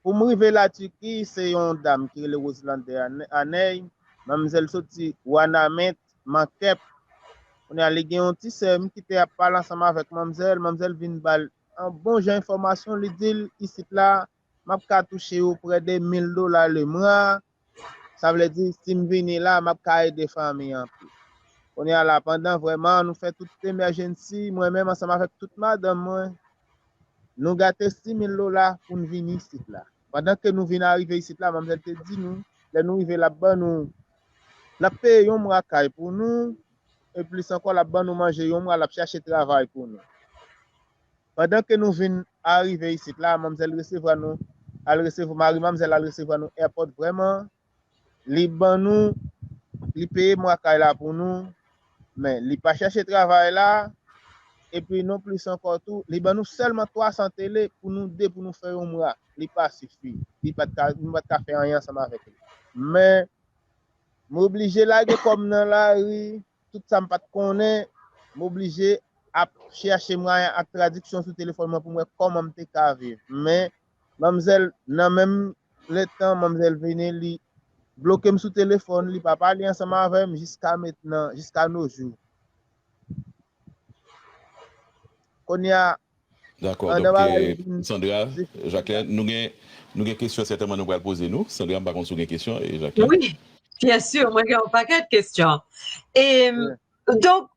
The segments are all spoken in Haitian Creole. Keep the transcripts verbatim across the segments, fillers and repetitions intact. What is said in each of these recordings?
Pou m rive Latiki, se yon dam ki rele Roselande Ane- Aney, manmzèl soti Wanament, Mankèp. Kounye a, li gen yon ti sè, m kite ap pale ansanm avèk manmzèl, manmzèl vin ba l yon bon jan enfòmasyon, li di l, isit la, m ap ka touche yo prè de mil dola le mwa. Sa vle di, si m vini la, m ap ka ede fanmi an pi. Kounye a la, pandan vrèman nou fè tout emèjensi, mwen menm ansanm avèk tout madanm mwen, nou gate sis mil dola pou n vin isit la. Pandan ke nou vin arive isit la, manmzèl te di nou, lè nou rive, l ap ban nou, l ap peye yon mwa kay pou nou, e plis ankò, l ap ban nou manje yon mwa, l ap chache travay pou nou. Pandan ke nou vin arive isit la, manmzèl resevwa nou, al resevwa, mari manmzèl al resevwa nou airport vrèman, li ban nou, li peye mwa kay la pou nou, men li pa chache travay la, epi non plis ankò tou, li ban nou sèlman twa san tele pou nou de, pou nou fè yon mwa, li pa sifi, li pa t ka, nou pa t ka fè anyen ansanm avèk li. Men, m oblije lage kò m nan lari, tout sa m pa t konnen, m oblije ap chèche mwayen ak tradiksyon sou telefòn mwen pou m wè kòman m te ka viv. Men, manmzèl, nan menm letan, manmzèl vini, li bloke m sou telefòn, li pa pale ansanm avè m jiska mentnan, jiska no jou. Kounye a, Dakò, donk, Sandra, Jacqueline, nou gen, nou gen kesyon sètènman nou pral poze nou. Sandra, m pa konn si w gen kesyon, e Jacqueline? Wi, byen si, mwen gen yon pakèt kesyon. E, donk,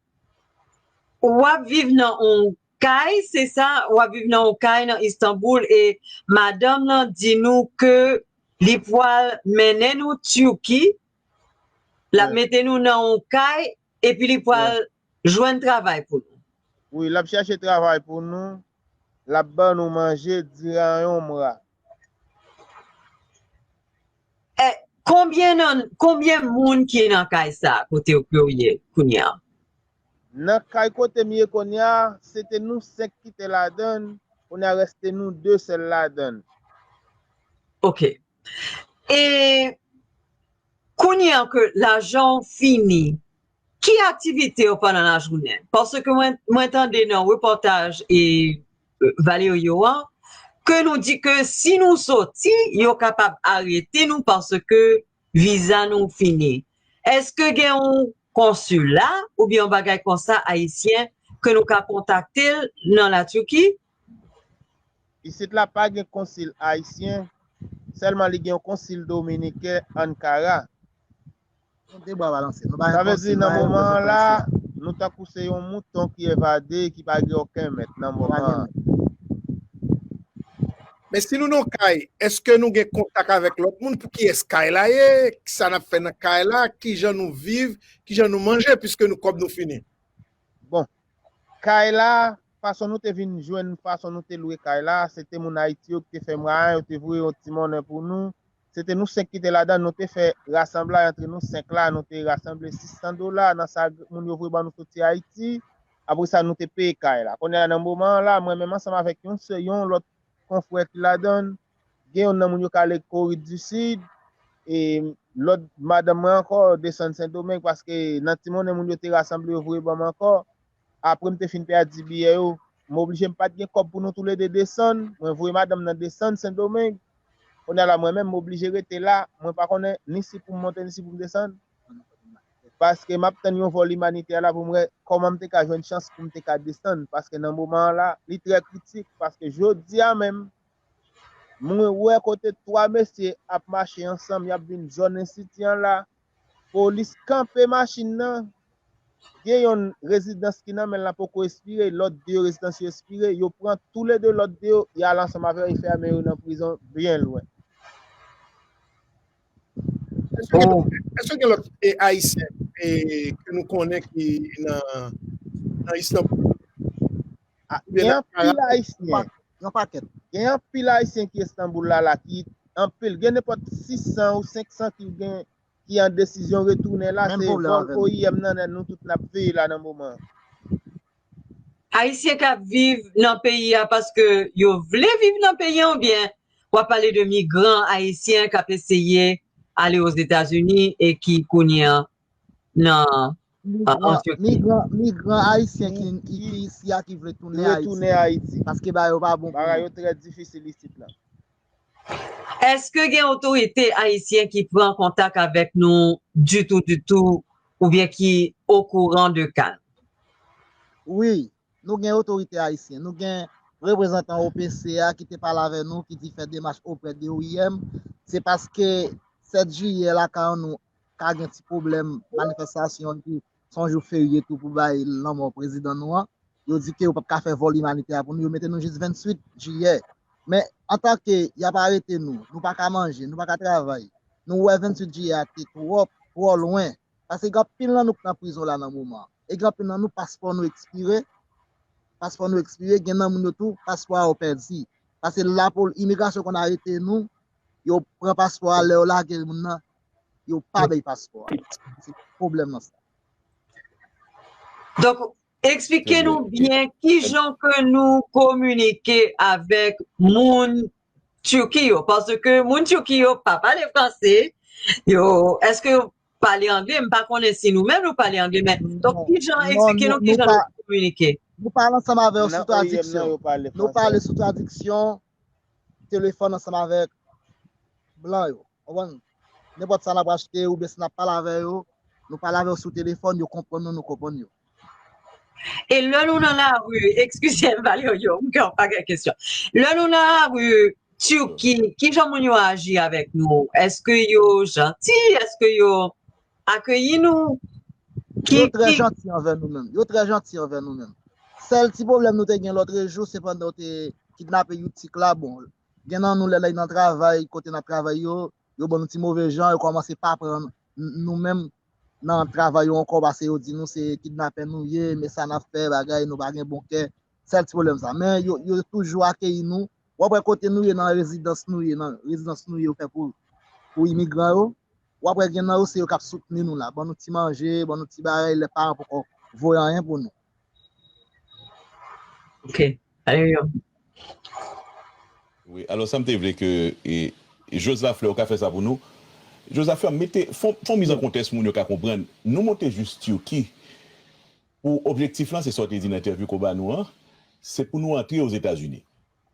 w ap viv nan yon kay, se sa? W ap viv nan yon kay nan Istanbul, e madanm nan di nou ke li pral mennen nou Turquie, l ap mete nou nan yon kay, epi li pral jwenn travay pou nou. Wi, l ap chache travay pou nou, l ap ban nou manje diran yon mwa. E, konbyen nan, konbyen moun ki nan kay sa, kote w, ke w ye kounye a? Nan kay kote m ye kounye a, se te nou senk ki te ladan l, kounye a reste nou de sèl ladan l. Ok. E kounye a ke lajan w fini, ki aktivite w pandan lajounen? Paske mwen, mwen tande nan repòtaj e, e, Valerio an, ke nou di ke si nou soti, yo kapab arete nou paske viza nou fini. Èske gen yon konsila oubyen yon bagay konsa ayisyen ke nou ka kontakte l nan Latiki? Isit la pa gen konsil ayisyen, sèlman li gen yon konsil dominiken Ankara. Sa vle di, nan moman an la, nou tankou se yon mouton ki evade, ki pa gen okenn mèt nan moman an. Men si nou nan kay, èske nou gen kontak avèk lòt moun? Pou kiyès kay la ye? Kisa n ap fè nan kay la? Kijan nou viv? Kijan nou manje? Piske nou, kòb nou fini. Bon, kay la, fason nou te vin jwenn, fason nou te lwe kay la, se te moun Ayiti yo ki te fè mwayen, yo te voye yon ti monnen pou nou. Se te nou senk ki te ladan, nou te fè rasanblay antre nou senk la, nou te rasanble sis san dola nan sa moun yo voye ban nou soti Ayiti. Apre sa, nou te peye kay la. Kounye a, nan moman an la, mwen menm ansanm avèk yon sè, yon lòt konfrè ki ladan l, gen youn nan moun yo k ale Kore di Sid, e lòt madanm mwen ankò desann Sendomeng, paske nan ti monnen moun yo te rasanble yo voye ban m ankò, apre m te fin pèdi biyè yo, m oblije m pa t gen kòb pou nou toulede desann, mwen voye madanm nan desann Sendomeng. Kounye a la, mwen menm, m oblije rete la, mwen pa konnen ni si pou m monte, ni si pou m desann. Paske m ap tann yon vòl imanitè la pou m wè kòman m te ka jwenn chans pou m te ka desann. Paske nan moman an la, li trè kritik. Paske jodi a menm, mwen wè kote twa mesye ap mache ansanm, y ap vin zòn Enstiti an la. Polis kanpe machin nan. Gen youn rezidans ki nan men l la poko espire, lòt de yo rezidans yo espire. Yo pran toulede lòt de yo, y al ansanm avè yo, y fèmen yo nan prizon byen lwen. Èske gen lòt, èske gen lòt, e, Ayisyen, e, ke nou konnen ki nan, nan Istanbul? A, gen anpil Ayisyen. Yon pakèt. Gen anpil Ayisyen ki Istanbul la, la, ki anpil. Gen nenpòt sis san ou senk san ki gen, ki an desizyon retounen la. Se vòl O I M nan, nan nou tout n ap veye la nan moman an. Ayisyen k ap viv nan peyi a paske yo vle viv nan peyi a, oubyen w ap pale de migran ayisyen k ap eseye ale Ozetazini e ki kounye a nan, an, an Tiki? Migran, migran ayisyen ki, ki, ki isi a, ki vle tounen Ayiti. Paske bagay yo pa bon pou yo. Bagay yo trè difisil isit la. Èske gen otorite ayisyen ki pran kontak avèk nou ditou, ditou, oubyen ki okouran de ka nou? Wi, nou gen otorite ayisyen. Nou gen reprezantan O P C a ki te pale avè nou, ki di fè demach oprè de O I M. Se paske sèt jiyè lakay nou ka gen ti pwoblèm manifestasyon ki se yon jou ferye tou pou bay lanmò prezidan nou an. Yo di ke yo p ap ka fè vòl imanitè a pou nou, yo mete nou jis venntuit jiyè. Men antanke y ap arete nou, nou pa ka manje, nou pa ka travay. Nou wè venntuit jiyè a te twòp, twò lwen. Paske gen anpil nan nou k nan prizon la nan moman an. E gen anpil nan nou paspò nou ekspire, paspò nou ekspire, gen nan moun yo tou, paspò a yo pèdi. Paske la pou imigrasyon konn arete nou, yo pran paspò a, lè yo lage moun nan, yo pa bay paspò a. Se pwoblèm nan sa. Donk, eksplike nou byen kijan ke nou kominike avèk moun Turki yo, paske moun Turki yo pa pale franse, yo, èske yo pale angle? M pa konnen si nou menm nou pale angle, men donk kijan, eksplike nou kijan nou kominike. Nou pale ansanm avè yo sou tradiksyon. Nou pale sou tradiksyon, telefòn ansanm avèk blan yo. Konprann? Nenpòt sa n ap achte oubyen si n ap pale avè yo, nou pale avè yo sou telefòn, yo konprann nou, nou konprann yo. E lè nou nan lari, eskize m, Valerio, m gen yon pakèt kesyon. Lè nou nan lari Turki, kijan moun yo aji avèk nou? Èske yo janti? Èske yo akeyi nou? Yo trè janti anvè nou menm. Yo trè janti anvè nou menm. Sèl ti pwoblèm nou te gen lòtrejou, se pandan yo te kidnape Youtik la, bon, gen nan nou lè lè nan travay, kote n ap travay yo, yo ban nou ti move jan, yo kòmanse pa pran nou menm nan travay yo ankò, paske yo di nou se kidnapè nou ye, men sa n ap fè, bagay, nou pa gen bon kè. Sèl ti pwoblèm sa. Men yo, yo toujou akeyi nou. W ap wè kote nou ye nan rezidans nou ye, nan rezidans nou ye, yo fè pou, pou imigran yo. W ap wè gen nan yo, se yo k ap soutni nou la. Ban nou ti manje, ban nou ti bagay, lè paran poko voye anyen pou nou. Ok. Alè yo. Wi, alò sa m te vle ke e, e Joseph Lafleur ka fè sa pou nou. Joseph Lafleur, mete, fon, fon mizankontèks moun yo ka konprann. Nou monte jis Turki. Pou objektif lan, se sa w te di nan entèvyou koba nou an, se pou nou antre Ozetazini.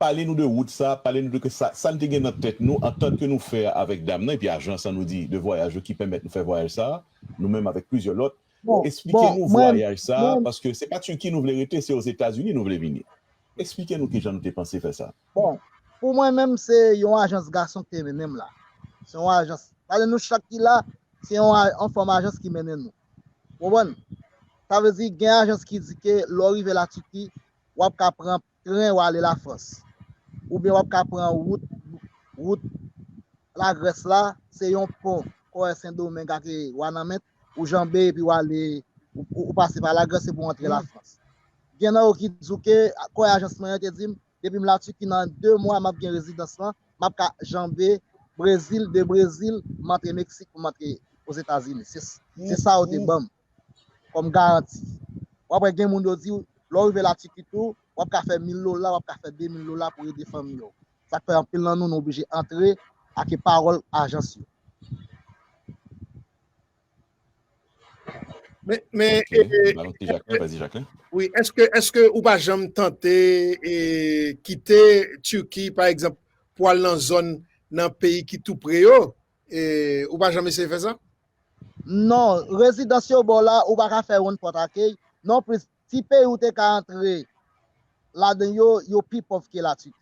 Pale nou de wout sa, pale nou de ke sa, sa n te gen nan tèt nou antanke nou fè avèk dam nan, epi ajans lan nou di de vwayaj yo ki pèmèt nou fè vwayaj sa, nou menm avèk plizyè lòt. Eksplike nou vwayaj sa, paske se pa Turki nou vle rete, se Ozetazini nou vle vini. Eksplike nou kijan nou te panse fè sa. Bon, pou mwen menm, se yon ajans gason ki te mennen m la. Se yon ajans. Pale nou chak ki la, se yon, yon fòm ajans ki mennen nou. Konprann? Sa vle di, gen ajans ki di ke lè w rive Latiki, w ap ka pran tren w ale Lafrans. Oubyen w ap ka pran wout, wout Lagrès la, se yon pon, kòrè Sendomeng ak Wanament, ou janbe epi w ale, ou, ou pase pa Lagrès epi w antre Lafrans. Gen nan yo ki di w ke, kòrè ajans mwen an te di m, depi m Latiki nan de mwa m ap gen rezidans lan, m ap ka janbe Brezil, de Brezil, m antre Meksik pou m antre Ozetazini. Se, se sa yo te ban m kòm garanti. W ap wè gen moun yo di w, lè w rive Latiki tou, w ap ka fè mil dola, w ap ka fè de mil dola pou ede fanmi w. Sa k fè anpil nan nou, nou oblije antre ak pawòl ajans yo. Men, men, e, Balon ti Jacquelin, vas-y, Jacquelin. Wi, èske, èske ou pa janm tante e, kite Turki, pa egzanp, pou al nan zòn, nan peyi ki tou pre yo? E, ou pa janm eseye fè sa? Non, rezidans yo ba w la, ou pa ka fè yon pòt akèy. Non plis, ti peyi ou te ka antre ladan yo, yo pi pòv ke Latiki.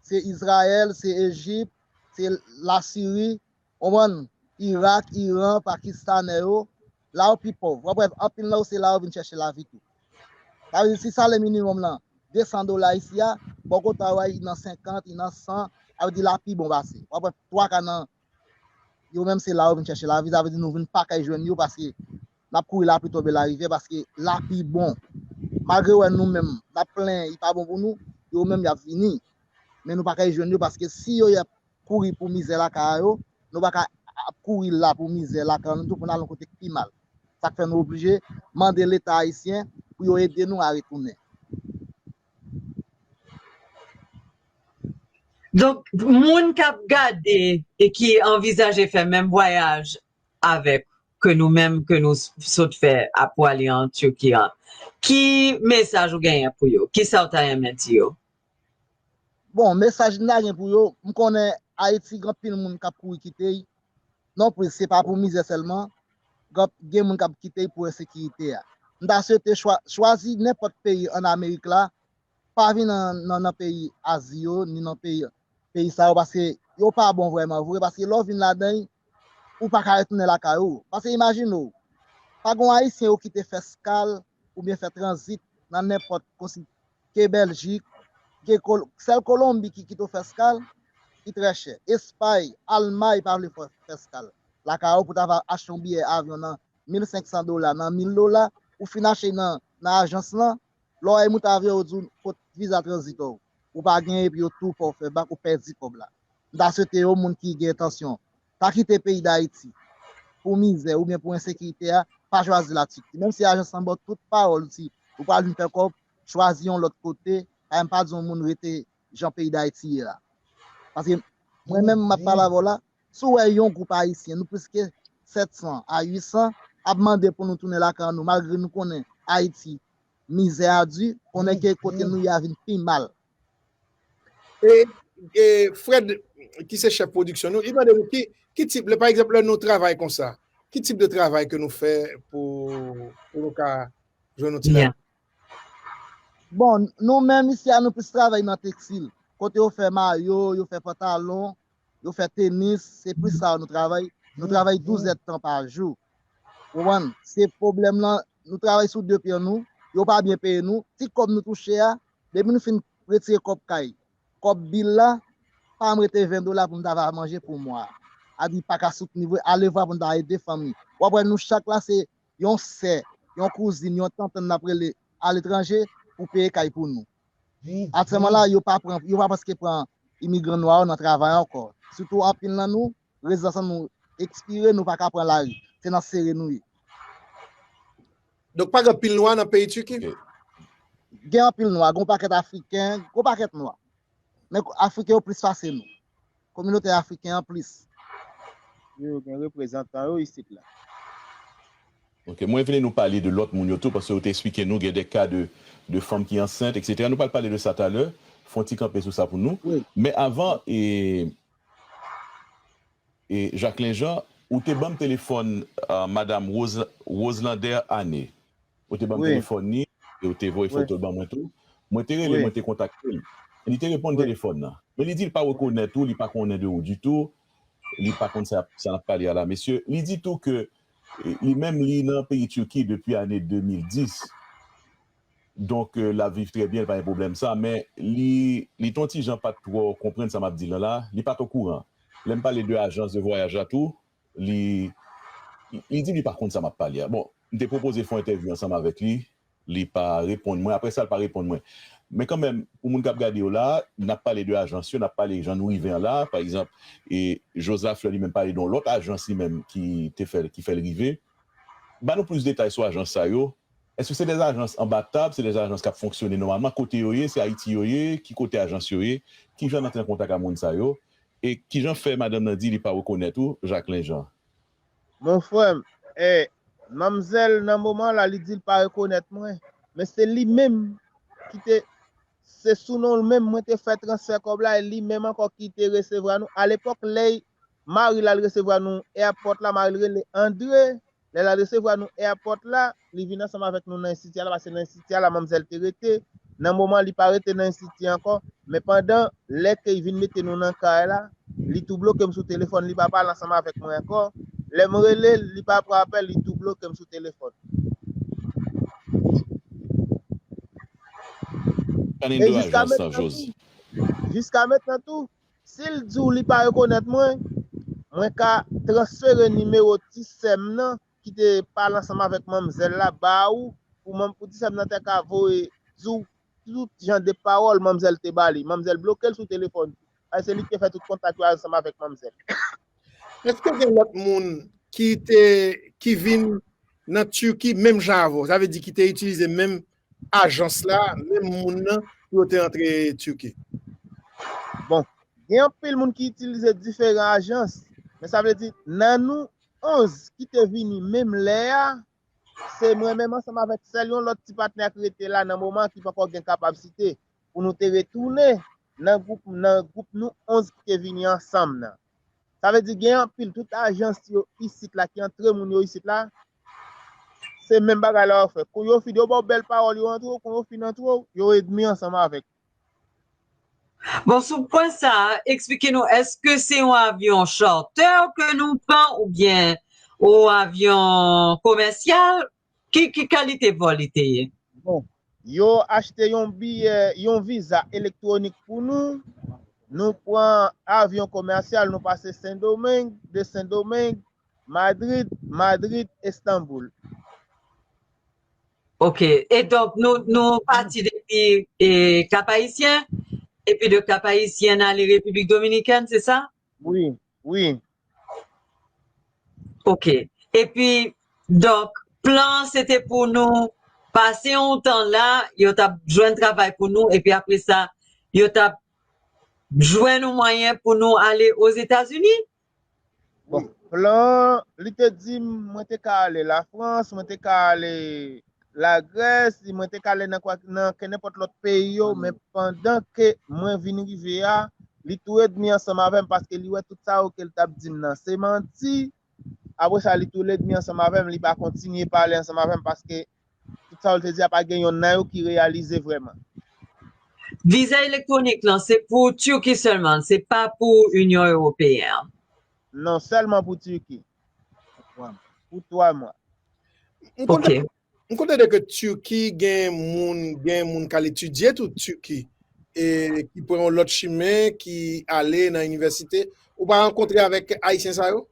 Se Izrayèl, se Ejip, se Lasiri, konprann, Irak, Iran, Pakistanè yo, la yo pi pòv. W ap wè anpil nan yo se la yo vin chèche lavi tou. Sa vle di si salè minimòm lan de san dola isi a, bò kote a w a, li nan senkant, li nan san, sa vle di la pi bon pase. W ap wè twa ka nan yo menm se la yo vin chèche lavi, sa vle di nou vin pa kay jwenn yo paske n ap kouri lapli tonbe larivyè paske la pi bon. Malgre w wè nou menm n ap plenyen li pa bon pou nou, yo menm y ap vini. Men nou pa kay jwenn yo paske si yo y ap kouri pou mizè lakay a yo, nou pa ka ap kouri la pou mizè lakay nou tou pou n al yon kote k pi mal. Sa k fè nou oblije mande Leta ayisyen pou yo ede nou a retounen. Donk, moun k ap gade e ki anvizaje fè menm vwayaj avèk ke nou menm ke nou sot fè a pou ale an Turki an, ki mesaj ou genyen pou yo? Kisa w ta renmen di yo? Bon, mesaj m ta gen pou yo, m konnen Ayiti gen anpil moun k ap kouri kite l. Non plis, se pa pou mizè sèlman. Gen, gen moun k ap kite l pou ensekirite a. M ta swete chwa, chwazi nenpòt peyi ann Amerik la, pa vin nan, nan, nan peyi Azi yo, ni nan peyi, peyi sa yo, paske yo pa bon vrèman vre, paske lè w vin ladan l, ou pa ka retounen lakay ou. Paske imajine w, pa gen yon Ayisyen yo kite fè eskal oubyen fè tranzit nan nenpòt konsi ke Bèljik, ke Kol-, sèl Kolonbi ki kite w fè eskal, ki trè chè. Espay, Almay pa vle fè, fè eskal. Lakay ou pou ta va achte yon biyè avyon nan mil senk san dola, nan mil dola, ou fin achte nan, nan ajans lan, lè w al moute avyon, yo di w kot viza tranzitò w. Ou pa gen epi yo tou fè w fè bak, ou pèdi kòb la. M ta swete yo, moun ki gen entansyon, pa kite peyi Dayiti pou mizè oubyen pou ensekirite a, pa chwazi Latiki. Menm si ajans lan ba w tout pawòl, di ou pral vin fè kòb, chwazi yon lòt kote, pa, m pa di yon moun rete jan peyi Dayiti ye la. Paske mwen menm, m ap pale avè w la, si w wè yon gwoup ayisyen, nou plis ke sèt san a uit san, ap mande pou nou tounen lakay nou, malgre nou konnen Ayiti, mizè a di, konnen ke kote nou ye a vin pi mal. E, e Fred, ki se chèf pwodiksyon nou, li mande nou ki, ki tip, lè, pa egzanp, lè nou travay konsa, ki tip de travay ke nou fè pou, pou nou ka jwenn yon ti lavi? Bon, nou menm isi a, nou plis travay nan tekstil. Kote yo fè mayo, yo fè pantalon, yo fè tenis, se plis sa nou travay. Nou travay douz èdtan pa jou. Ou konprann? Se pwoblèm lan, nou travay sou de pye nou, yo pa byen peye nou, ti kòb nou touche a, depi nou fin retire kòb kay, kòb bil la, pa m rete ven dola pou m ta va manje pou mwa a. A di pa ka soutni vre, alevwa pou m ta ede fanmi. W ap wè nou chak la se yon sè, yon kouzin, yon tantan n ap rele aletranje pou peye kay pou nou. Aktyèlman la, yo pa pran, yo pa prèske pran imigran nwa yo nan travay ankò. Sitou anpil nan nou, rezidans an nou ekspire, nou pa ka pran lari. Se nan sere nou ye. Donk, pa gen anpil nwa nan peyi Tiki? Gen anpil nwa, gen yon pakèt Afriken, gen yon pakèt nwa. Men Afriken yo plis pase nou. Kominote Afriken an plis. Yo gen reprezantan yo isit la. Ok, mwen vle nou pale de lòt moun yo tou, paske ou te eksplike nou gen de ka de, de fanm ki ansent, etsetera. Nou pral pale de sa talè. Fè yon ti kanpe sou sa pou nou. Men avan, e, e Jacquelin Jean, ou te ban m telefòn, uh, Madam Rose, Roselander Anne. Ou te ban m telefòn ni, e ou te voye foto l ban mwen tou. Mwen te rele, mwen te kontakte l. Li te reponn telefòn nan. Men li di l pa rekonèt ou, li pa konnen de ou ditou. Li pa konn sa, sa n ap pale a la, mesye. Li di tou ke, e, li menm, li nan peyi Tiki depi ane de mil dis. Donk, e, l ap viv trè byen, l pa gen pwoblèm sa, men li, li t on ti jan pa t twò konprann sa m ap di l la, li pa t okouran. Lè m pale de ajans de vwayaj la tou, li, li di li pa konn sa m ap pale a. Bon, m te pwopoze fè yon entèvyou ansanm avèk li, li pa reponn mwen. Apre sa, li pa reponn mwen. Men kanmenm, pou moun k ap gade yo la, n ap pale de ajans yo, n ap pale jan nou rive an la, pa egzanp, e Joseph Fleur li menm pale de yon lòt ajans li menm ki te fè, ki fè l rive. Ba nou plis detay sou ajans sa yo. Èske se de ajans anba tab, se de ajans k ap fonksyone nòmalman? Kote yo ye? Se Ayiti yo ye? Ki kote ajans yo ye? Ki jan n antre an kontak ak moun sa yo? E ki jan fè madanm nan di li pa rekonèt ou, Jacquelin Jean? Mon frè m, e, manmzèl nan moman la, li di l pa rekonèt mwen. Men se li menm ki te, se sou non l menm mwen te fè transfè kòb la, e li menm ankò ki te resevwa nou. Alepòk, lè mari l al resevwa nou airport la, mari l rele Andre. Lè l al resevwa nou airport la, li vin ansanm avèk nou nan enstiti a la, paske nan enstiti a la, manmzèl te rete. Nan moman, li pa rete nan enstiti ankò, men pandan lè ke l vin mete nou nan kay la, li tou bloke m sou telefòn, li pa pale ansanm avèk mwen ankò. Lè m rele l, li pa pran apèl, li tou bloke m sou telefòn. E jiska mentnan tou, jiska mentnan tou, si l di w li pa rekonèt mwen, mwen ka transfere nimewo ti sè m nan ki te pale ansanm avèk manmzèl la ba ou, pou manm, pou ti sè m nan te ka voye di w tout jan de pawòl manmzèl te ba li. Manmzèl bloke l sou telefòn. Ay, se li ki te fè tout kontak yo ansanm avèk manmzèl. Èske gen lòt moun ki te, ki vin nan Tiki menm jan avè w? Sa vle di ki te itilize menm ajans la, menm moun nan, pou yo te antre Tiki? Bon, gen anpil moun ki itilize diferan ajans, men sa vle di nan nou onz ki te vini menm lè a, se mwen menm ansanm avèk sèl yon lòt ti patnè ki rete la nan moman ki poko gen kapasite pou nou te retounen. nan gwoup, nan gwoup nou onz ki te vini ansanm nan. Sa vle di gen anpil, tout ajans yo isit la ki antre moun yo isit la, se menm bagay la yo fè. Kou yo fin, yo ba w bèl pawòl, yo antre w, kou yo fin antre w, yo edmi ansanm avèk. Bon, sou pwen sa a, eksplike nou, èske se yon avyon charter ke nou pran oubyen yon avyon komèsyal? Ki, ki kalite vòl li te ye? Bon, yo achte yon biyè, yon viza elektwonik pou nou. Nou pran avyon komèsyal, nou pase Sendomeng, de Sendomeng, Madrid, Madrid, Estanboul. Ok. E donk, nou, nou pati depi e, Cap Haïtien, epi de Cap Haïtien n ale Repiblik Dominikèn, se sa? Wi, wi. Ok. Epi, donk, plan an se te pou nou pase yon tan la, yo t ap jwenn travay pou nou, epi apre sa, yo t ap jwenn yon mwayen pou nou ale Ozetazini? Bon, plan an, li te di m, mwen te ka ale Lafrans, mwen te ka ale Lagrès, mwen te ka ale nan, nan kenenpòt lòt peyi yo, men pandan ke mwen vin rive a, li tou edmi ansanm avè m paske li wè tout sa yo ke l t ap di m nan se manti. Apre sa, li tou edmi ansanm avè m, li pa kontinye pale ansanm avè m paske tout sa yo te di a pa gen yonn nan yo ki reyalize vrèman. Viza elektwonik lan, se pou Turki sèlman, se pa pou Inyon Ewopeyen an? Non, sèlman pou Turki. Pou twa mwa. Ok. M kontan de ke Turki gen moun, gen moun k al etidye tou Turki, e ki pran yon lòt chimen, ki ale nan inivèsite. Ou pa rankontre avèk Ayisyen sa yo?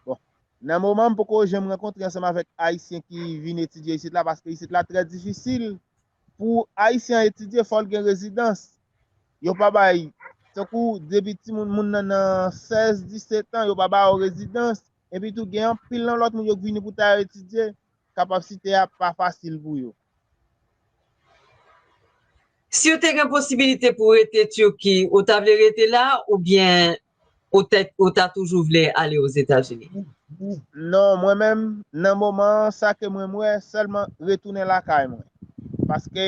Bon, nan moman m poko janm rankontre ansanm avèk Ayisyen ki vin etidye isit la, paske isit la trè difisil. Pou Ayisyen an etidye, fò l gen rezidans. Yo pa bay, tankou depi timoun, moun nan nan sèz, disèt an, yo pa ba yo rezidans. Epi tou, gen anpil nan lòt moun yo k vini pou ta yo etidye, kapasite a pa fasil pou yo. Si w te gen posibilite pou w rete Turki, ou ta vle rete la oubyen ou te, ou ta toujou vle ale Ozetazini? Non, mwen menm, nan moman an, sa ke mwen m wè, sèlman retounen lakay mwen. Paske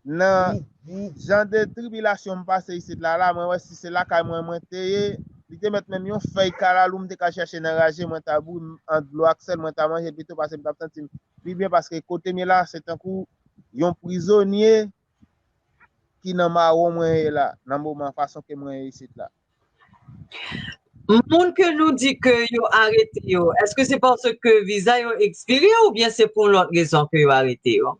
nan jan de tribilasyon m pase isit la, la, mwen wè si se lakay mwen mwen te ye, li te mèt menm yon fèy kalalou m te ka chèche nan raje, mwen ta bouyi m an dlo ak sèl, mwen ta manje l pito, paske m t ap santi m pi byen, paske kote m ye la, se tankou yon prizonye ki nan mawon mwen ye la, nan moman fason ke mwen ye isit la. Moun ke nou di ke yo arete yo, èske se paske viza yo ekspire oubyen se pou yon lòt rezon ke yo arete yo?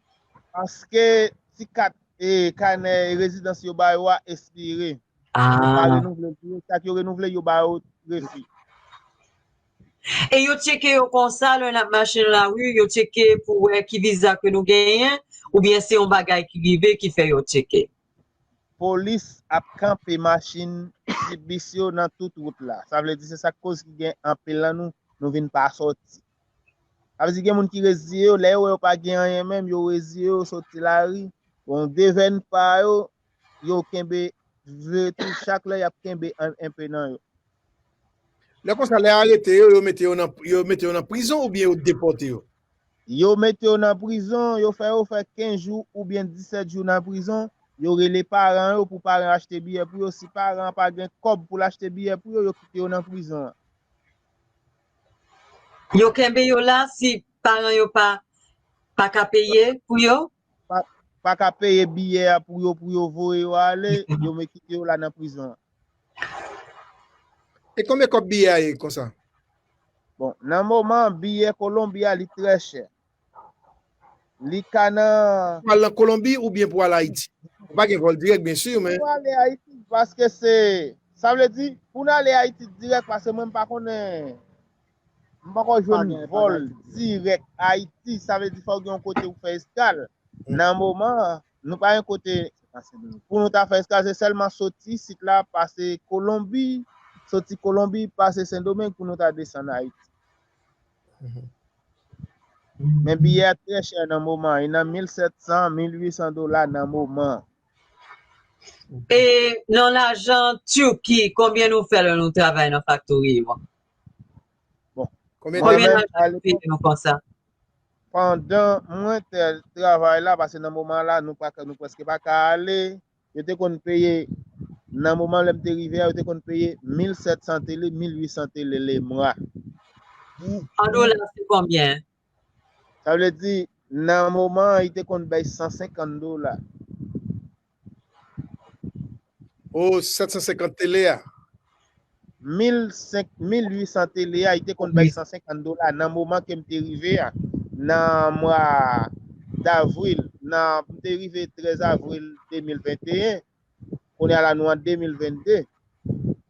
Paske ti kat e kanè rezidans yo ba yo a ekspire. Yo pa renouvle l pou yo, sa k yo renouvle, yo ba yo refi. E yo tcheke yo konsa, lè n ap mache nan lari, yo tcheke pou wè ki viza ke nou genyen, oubyen se yon bagay ki rive ki fè yo tcheke? Polis ap kanpe machin, jip, bis yo nan tout wout la. Sa vle di se sa k koz ki gen anpil nan nou, nou vin pa sòti. Sa vle di gen moun ki reziye yo, lè yo wè yo pa gen anyen menm, yo reziye yo, sòti lari. Bon, devèn pa yo, yo kenbe vre tou, chak lè y ap kenbe enpe nan yo. Lè konsa, lè arete yo, yo mete yo nan, yo mete yo nan prizon oubyen yo depòte yo? Yo mete yo nan prizon, yo fè yo fè kenz jou oubyen disèt jou nan prizon, yo rele paran yo pou paran yo achte biyè pou yo. Si paran an pa gen kòb pou l achte biyè pou yo, yo kite yo nan prizon an. Yo kenbe yo la si paran yo pa, pa ka peye pou yo? Pa, pa ka peye biyè a pou yo, pou yo voye yo ale, yo me kite yo la nan prizon an. E konbyen kòb biyè a ye konsa? Bon, nan moman an, biyè Kolonbi a, li trè chè. Li ka nan... Pou al nan Kolonbi oubyen pou al Ayiti? Ou pa gen vòl dirèk, byen si, men... Pou ale Ayiti, paske se... Sa vle di, pou n ale Ayiti dirèk, paske mwen m pa konnen... M poko jwenn vòl dirèk Ayiti, sa vle di fò w gen yon kote ou fè eskal. Nan moman an, nou pa gen kote pou nou ta fè eskal, se sèlman soti isit la, pase Kolonbi, soti Kolonbi, pase Sendomeng pou nou ta desann Ayiti. Men biyè a trè chè nan moman an, li nan mil sèt san, mil uit san dola nan moman an. E nan lajan Turki, konbyen nou fè lè nou travay nan faktori yo? Bon, konbyen lajan Turki nou konsa? Pandan mwen te travay la, paske nan moman la, nou pa, nou prèske pa ka ale, yo te konn peye, nan moman lè m te rive a, yo te konn peye mil sèt san tele, mil uit san tele le mwa. An dola, se konbyen? Sa vle di, nan moman an, li te konn bay san senkant dola. O, sèt san senkant tele a. Mil senk, mil uit san tele a, li te konn bay san senkant dola nan moman ke m te rive a, nan mwa davril, nan, m te rive trèz avril de mil venteyen, kounye a la nou an de mil vennde.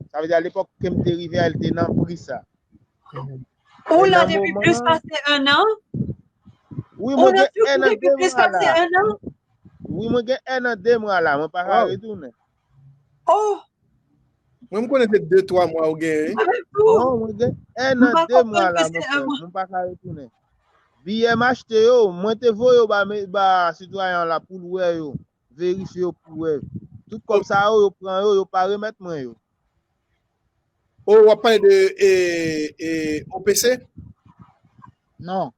Sa vle di a lepòk ke m te rive a, li te nan pri sa. Ou la depi plis pase en an? Wi, mwen gen en an de mwa la. Wi, mwen gen en an de mwa la, mwen pa ka retounen. Oh! Mwen, m konnen se de twa mwa ou genyen. Non, mwen gen en an de mwa la, mon frè. Mwen pa ka retounen. Biyè m achte yo, mwen te voye yo ba, ba sitwayen an la pou l wè yo. Verifye yo pou wè. Tout kòb sa yo, yo pran yo, yo pa remèt mwen yo. O, w ap pale de e, e, O P C? Non.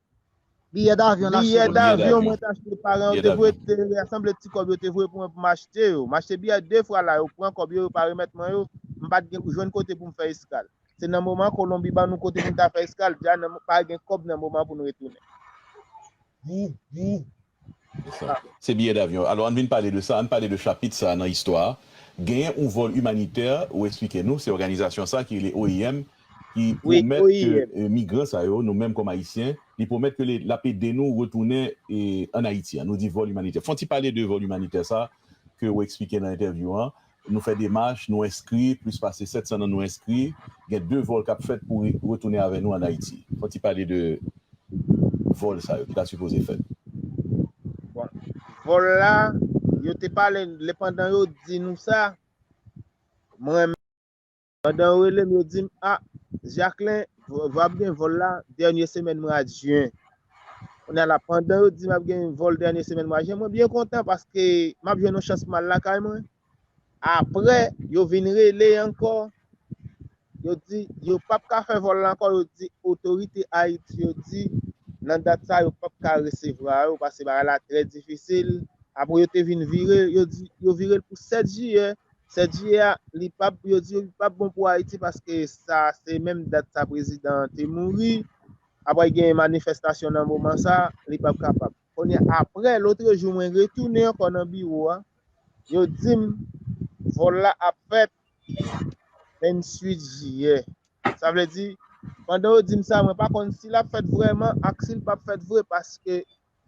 Biyè davyon l achte. Biyè davyon mwen te achte, paran yo te voye, te rasanble ti kòb yo te voye pou mwen pou m achte yo. M achte biyè de fwa la, yo pran kòb yo, yo pa remèt mwen yo. M pa t gen jwenn kote pou m fè eskal. Se nan moman Kolonbi ban nou kote pou n ta fè eskal, dja nan, pa gen kòb nan moman pou n retounen. Se biyè davyon. Alò, ann vin pale de sa, ann pale de chapit sa nan istwa. Genyen yon vòl imanitè, ou eksplike nou, se òganizasyon sa ki rele O I M, ki pwomèt ke migran sa yo, nou menm kòm Ayisyen, li pwomèt ke l ap ede nou retounen ann Ayiti. Ann nou di vòl imanitè. Fè yon ti pale de vòl imanitè sa ke ou eksplike nan entèvyou an. Nou fè demach, nou enskri, plis pase sèt san nan nou enskri. Gen de vòl k ap fèt pou retounen avè nou ann Ayiti. Fè yon ti pale de vòl sa yo ki ta sipoze fèt. Bon, vòl la, yo te pale, le pandan yo di nou sa, mwen, pandan yo rele m, yo di m, a, Jacquelin, v ap gen vòl la dènye semèn mwa jen. Kounye a la, pandan yo di m ap gen vòl dènye semèn mwa jen, mwen byen kontan paske m ap jwenn yon chans pou m al lakay mwen. Apre, yo vin rele ankò. Yo di, yo p ap ka fè vòl la ankò. Yo di, otorite Ayiti yo di, nan dat sa, yo p ap ka resevwa yo, paske bagay la trè difisil. Apre, yo te vin vire, yo di, yo vire l pou sèt jiyè. Sèt jiyè a, li p ap, yo di, li p ap bon pou Ayiti, paske sa, se menm dat sa prezidan an te mouri. Apre, gen manifestasyon nan moman sa, li p ap kapab. Kounye a, apre, lotrejou, mwen retounen ankò nan biwo a. Yo di m, vòl la ap fèt venntuit jiyè. Sa vle di, pandan yo di m sa, mwen pa konn si l ap fèt vrèman ak si l p ap fèt vre, paske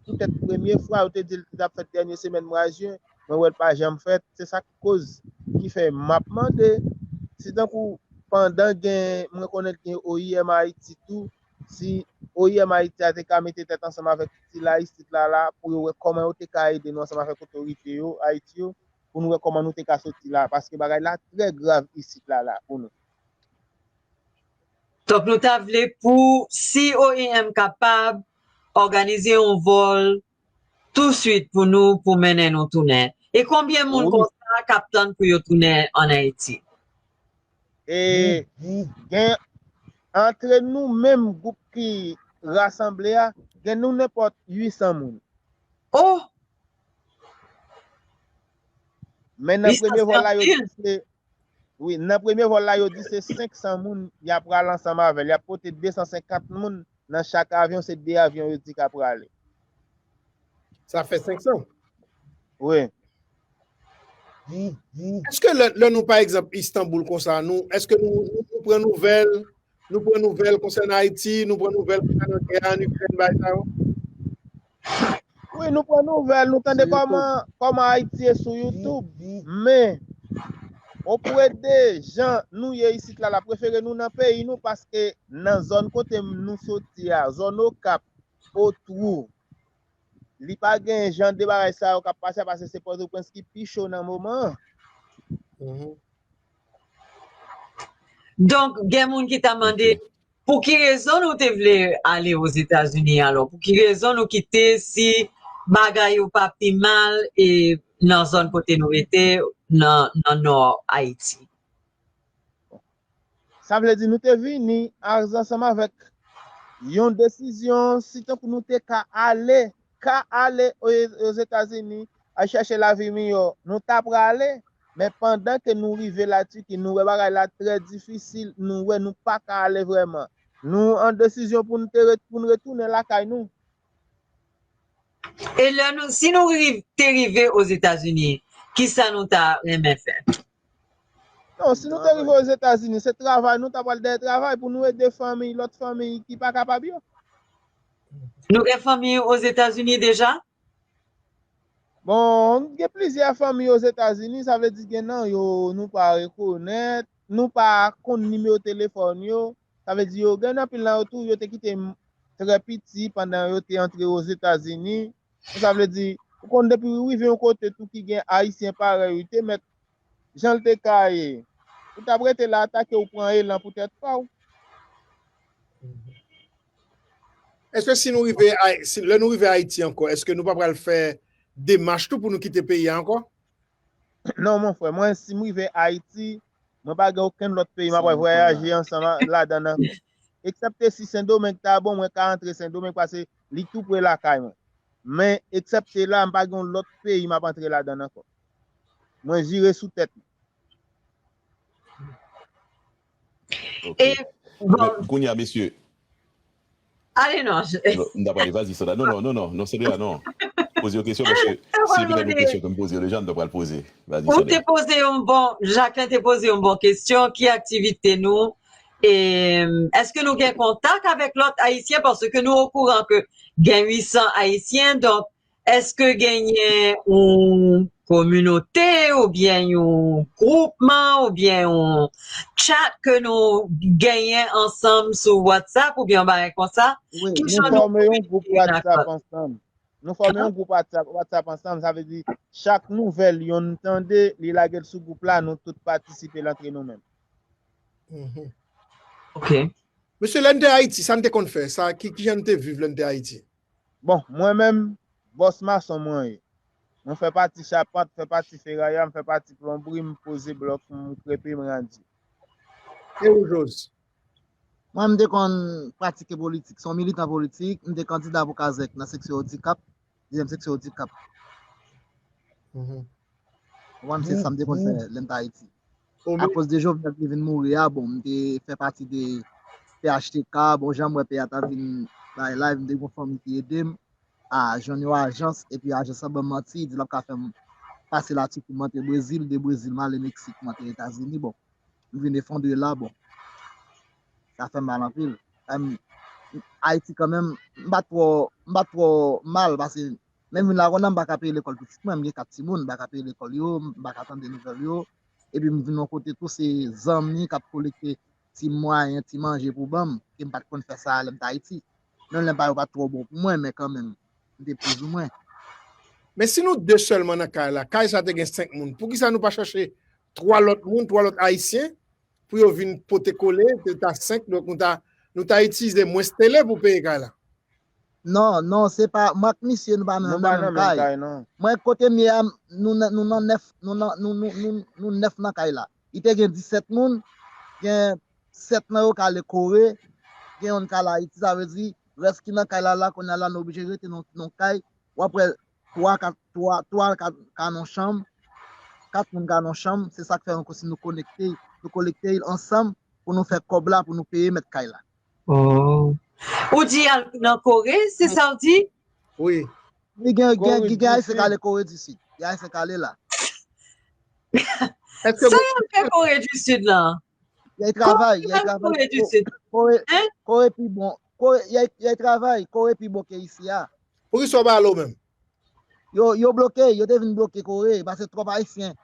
poutèt premye fwa, yo te di l t ap fèt dènye semèn mwa jen, mwen wè l pa janm fèt. Se sa k koz, ki fè m ap mande, si tankou pandan gen, mwen konnen gen O I M Ayiti tou, si O I M Ayiti a te ka mete tèt ansanm avèk sila isit la la, pou yo wè kòman yo te ka ede nou ansanm avèk otorite yo, Ayiti yo, pou nou wè kòman nou te ka soti la, paske bagay la trè grav isit la la pou nou. Donk, nou ta vle pou, si O I M kapab òganize yon vòl touswit pou nou, pou mennen nou tounen. E konbyen moun konsa k ap tann pou yo tounen ann Ayiti? E gen, antre nou menm gwoup ki rasanble a, gen nou nenpòt uit san moun. Oh! Men nan premye vòl la, yo di se, wi, nan premye vòl la, yo di se senk san moun y ap pral ansanm avè l. Y ap pote de san senkant moun nan chak avyon, se de avyon yo di k ap prale. Sa fè senk san. Wi. Èske lè, lè nou, pa egzanp, Istanbul konsa, nou, èske nou, nou, nou pran nouvèl, nou pran nouvèl konsènan Ayiti, nou pran nouvèl konsènan gè an Ikrèn, bagay sa yo? Wi, nou pran nouvèl, nou tande kòman, kòman Ayiti ye sou YouTube, men, o pwe de jan nou ye isit la, l ap prefere nou nan peyi nou, paske nan zòn kote nou soti a, zòn Okap, Otwou, li pa gen jan de bagay sa yo k ap pase a, paske se Pòtoprens ki pi cho nan moman an. Donk, gen moun ki ta mande, pou ki rezon nou te vle ale Ozetazini alò? Pou ki rezon nou kite si bagay yo pa pi mal e nan zòn kote nou rete, nan, nan nò Ayiti? Sa vle di nou te vini ansanm avèk yon desizyon, si tankou nou te ka ale, ka ale Ozetazini, al chèche lavi miyò. Nou ta prale, men pandan ke nou rive Latiki, nou wè bagay la trè difisil, nou wè nou pa ka ale vrèman. Nou an desizyon pou nou te ret-, pou nou retounen lakay nou. E lè nou, si nou riv-, te rive Ozetazini, kisa nou ta renmen fè? Non, si nou te rive Ozetazini, se travay, nou ta pral dèyè travay pou nou ede fanmi, lòt fanmi ki pa kapab yo. Nou gen fanmi Ozetazini deja? Bon, gen plizyè fanmi Ozetazini, sa vle di gen nan yo nou pa rekonèt, nou pa konn nimewo telefòn yo. Sa vle di yo gen anpil nan yo tou, yo te kite m trè piti pandan yo te antre Ozetazini. Sa vle di, ou konn depi w rive yon kote tou ki gen Ayisyen parèy ou, te mèt jan l te ka ye. Ou t ap rete la atake ou pran elan pou tèt pa w. Èske si nou rive, si, lè nou rive Ayiti ankò, èske nou pa pral fè demach tou pou nou kite peyi a ankò? Non, mon frè, mwen, si m rive Ayiti, mwen pa gen okenn lòt peyi m ap vwayaje ansanm ladan nan. Eksepte si Sendomeng ta bon, mwen ka antre Sendomeng paske li tou pre lakay mwen. Men, eksepte la, m pa gen yon lòt peyi m ap antre ladan ankò. Mwen jire sou tèt mwen. Ok. E, bon. Kounye a, mesye. Ale non. M ta pale, vas-y, Sandra. Non, non, non, non, non, Sandra, non. Poze yon kesyon, paske se petèt yon kesyon ke m poze yo deja, m ta pral poze. Vas-y, Sandra. Ou te poze yon bon, Jacqueline te poze yon bon kesyon, ki aktivite nou, e, èske nou gen kontak avèk lòt Ayisyen? Paske nou okouran ke gen uit san Ayisyen, donk, èske genyen yon kominote oubyen yon gwoupman oubyen yon chat ke nou genyen ansanm sou WhatsApp oubyen yon bagay konsa? Wi, nou fòme yon gwoup WhatsApp ansanm. Nou fòme yon gwoup WhatsApp, WhatsApp ansanm, sa vle di chak nouvèl yonn tande, li lage l sou gwoup la, nou tout patisipe l antre nou menm. Ok. Mesye, lè n te Ayiti, sa n te konn fè? Sa, ki, ki jan n te viv lè n te Ayiti? Bon, mwen menm, bòs mason mwen ye. Mwen fè pati chapant, fè pati feraya, m fè pati plonbri, m poze blòk, m krepe, m randi. E ou, Jose? Mwen, m te konn pratike politik. Se yon militan politik, m te kandida pou kazèk nan seksyon odikap, dezyèm seksyon odikap. Ou konprann, se sa m te konn fè lè m t Ayiti. Akoz de Jovenel ki vin mouri a, bon, m te fè pati de P H T K, bon, jan m wè peyi a t ap vin bay la, m te gen yon fanmi ki ede m a jwenn yon ajans, epi ajans lan ban m manti, di l ap ka fè m pase Latiki, m antre Brezil, de Brezil, m ale Meksik, m antre Etazini, bon, m vin efondre la, bon, sa fè m mal anpil. Ayiti kanmenm, m pa twò, m pa twò mal, paske menm vin la kounye a, m pa ka peye lekòl pitit mwen, m gen kat timoun, m pa ka peye lekòl yo, m pa ka tande nouvèl yo, epi m vin yon kote tou, se zanmi k ap kolekte ti mwayen, ti manje pou ban m, ke m pa t konn fè sa lè m t Ayiti. Menm lè m pa, yo pa t twò bon pou mwen, men kanmenm, m te plizoumwen. Men si nou de sèlman nan kay la, kay sa te gen senk moun, poukisa nou pa chache twa lòt moun, twa lòt Ayisyen, pou yo vin pote kole, se ta senk, donk nou ta, nou ta itilize mwens tele pou peye kay la? Non, non, se pa, mwen ak misye nou pa nan menm kay. Mwen kote m ye a, nou nan, nou nan nèf, nou nan, nou, nou, nou, nou nèf nan kay la. Li te gen disèt moun, gen sèt nan yo k ale Kore, gen youn k al Ayiti, sa vle di, rès ki nan kay la, la, kounye a la, nou oblije rete nan, nan kay, w ap wè twa, kat, twa, twa ka, ka nan chanm, kat moun ka nan chanm, se sa k fè ankò si nou konekte, nou kolekte ansanm pou nou fè kòb la, pou nou peye mèt kay la. Oh. Ou di al nan Kore, se sa w di? Wi. Li gen, gen, gen, gen Ayisyen k ale Kore di Sid. Gen Ayisyen k ale la. Sa y al fè Kore di Sid la? Y al travay, y al travay. Kore di Sid. Kore, Kore pi bon. Kore, y al, y al travay, Kore pi bon ke isi a. Poukisa w pa ale w menm? Yo, yo bloke, yo te vin bloke Kore, paske twòp Ayisyen,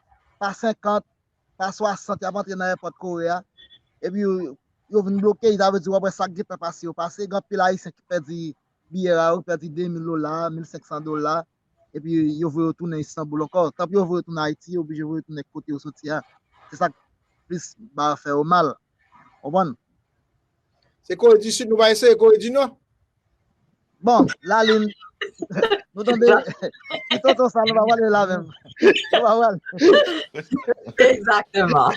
pa senkant, pa swasant, y ap antre nan èpòt Kore a. Epi yo, yo vin bloke, sa vle di w ap wè sa k gentan pase yo pase. Gen anpil Ayisyen ki pèdi biyè a, yo pèdi de mil dola, mil senk san dola. Epi yo voye yo tounen Istanbul ankò. Tanpri yo voye yo tounen Ayiti, yo oblije voye yo tounen kote yo soti a. Se sa k plis ba fè yo mal. Konprann? Se Kore di Sid, nou pa eseye Kore di Nò? Bon, Lalin, nou tande ti tonton sa, nou pa pale la menm. Nou pa pale. Egzakteman.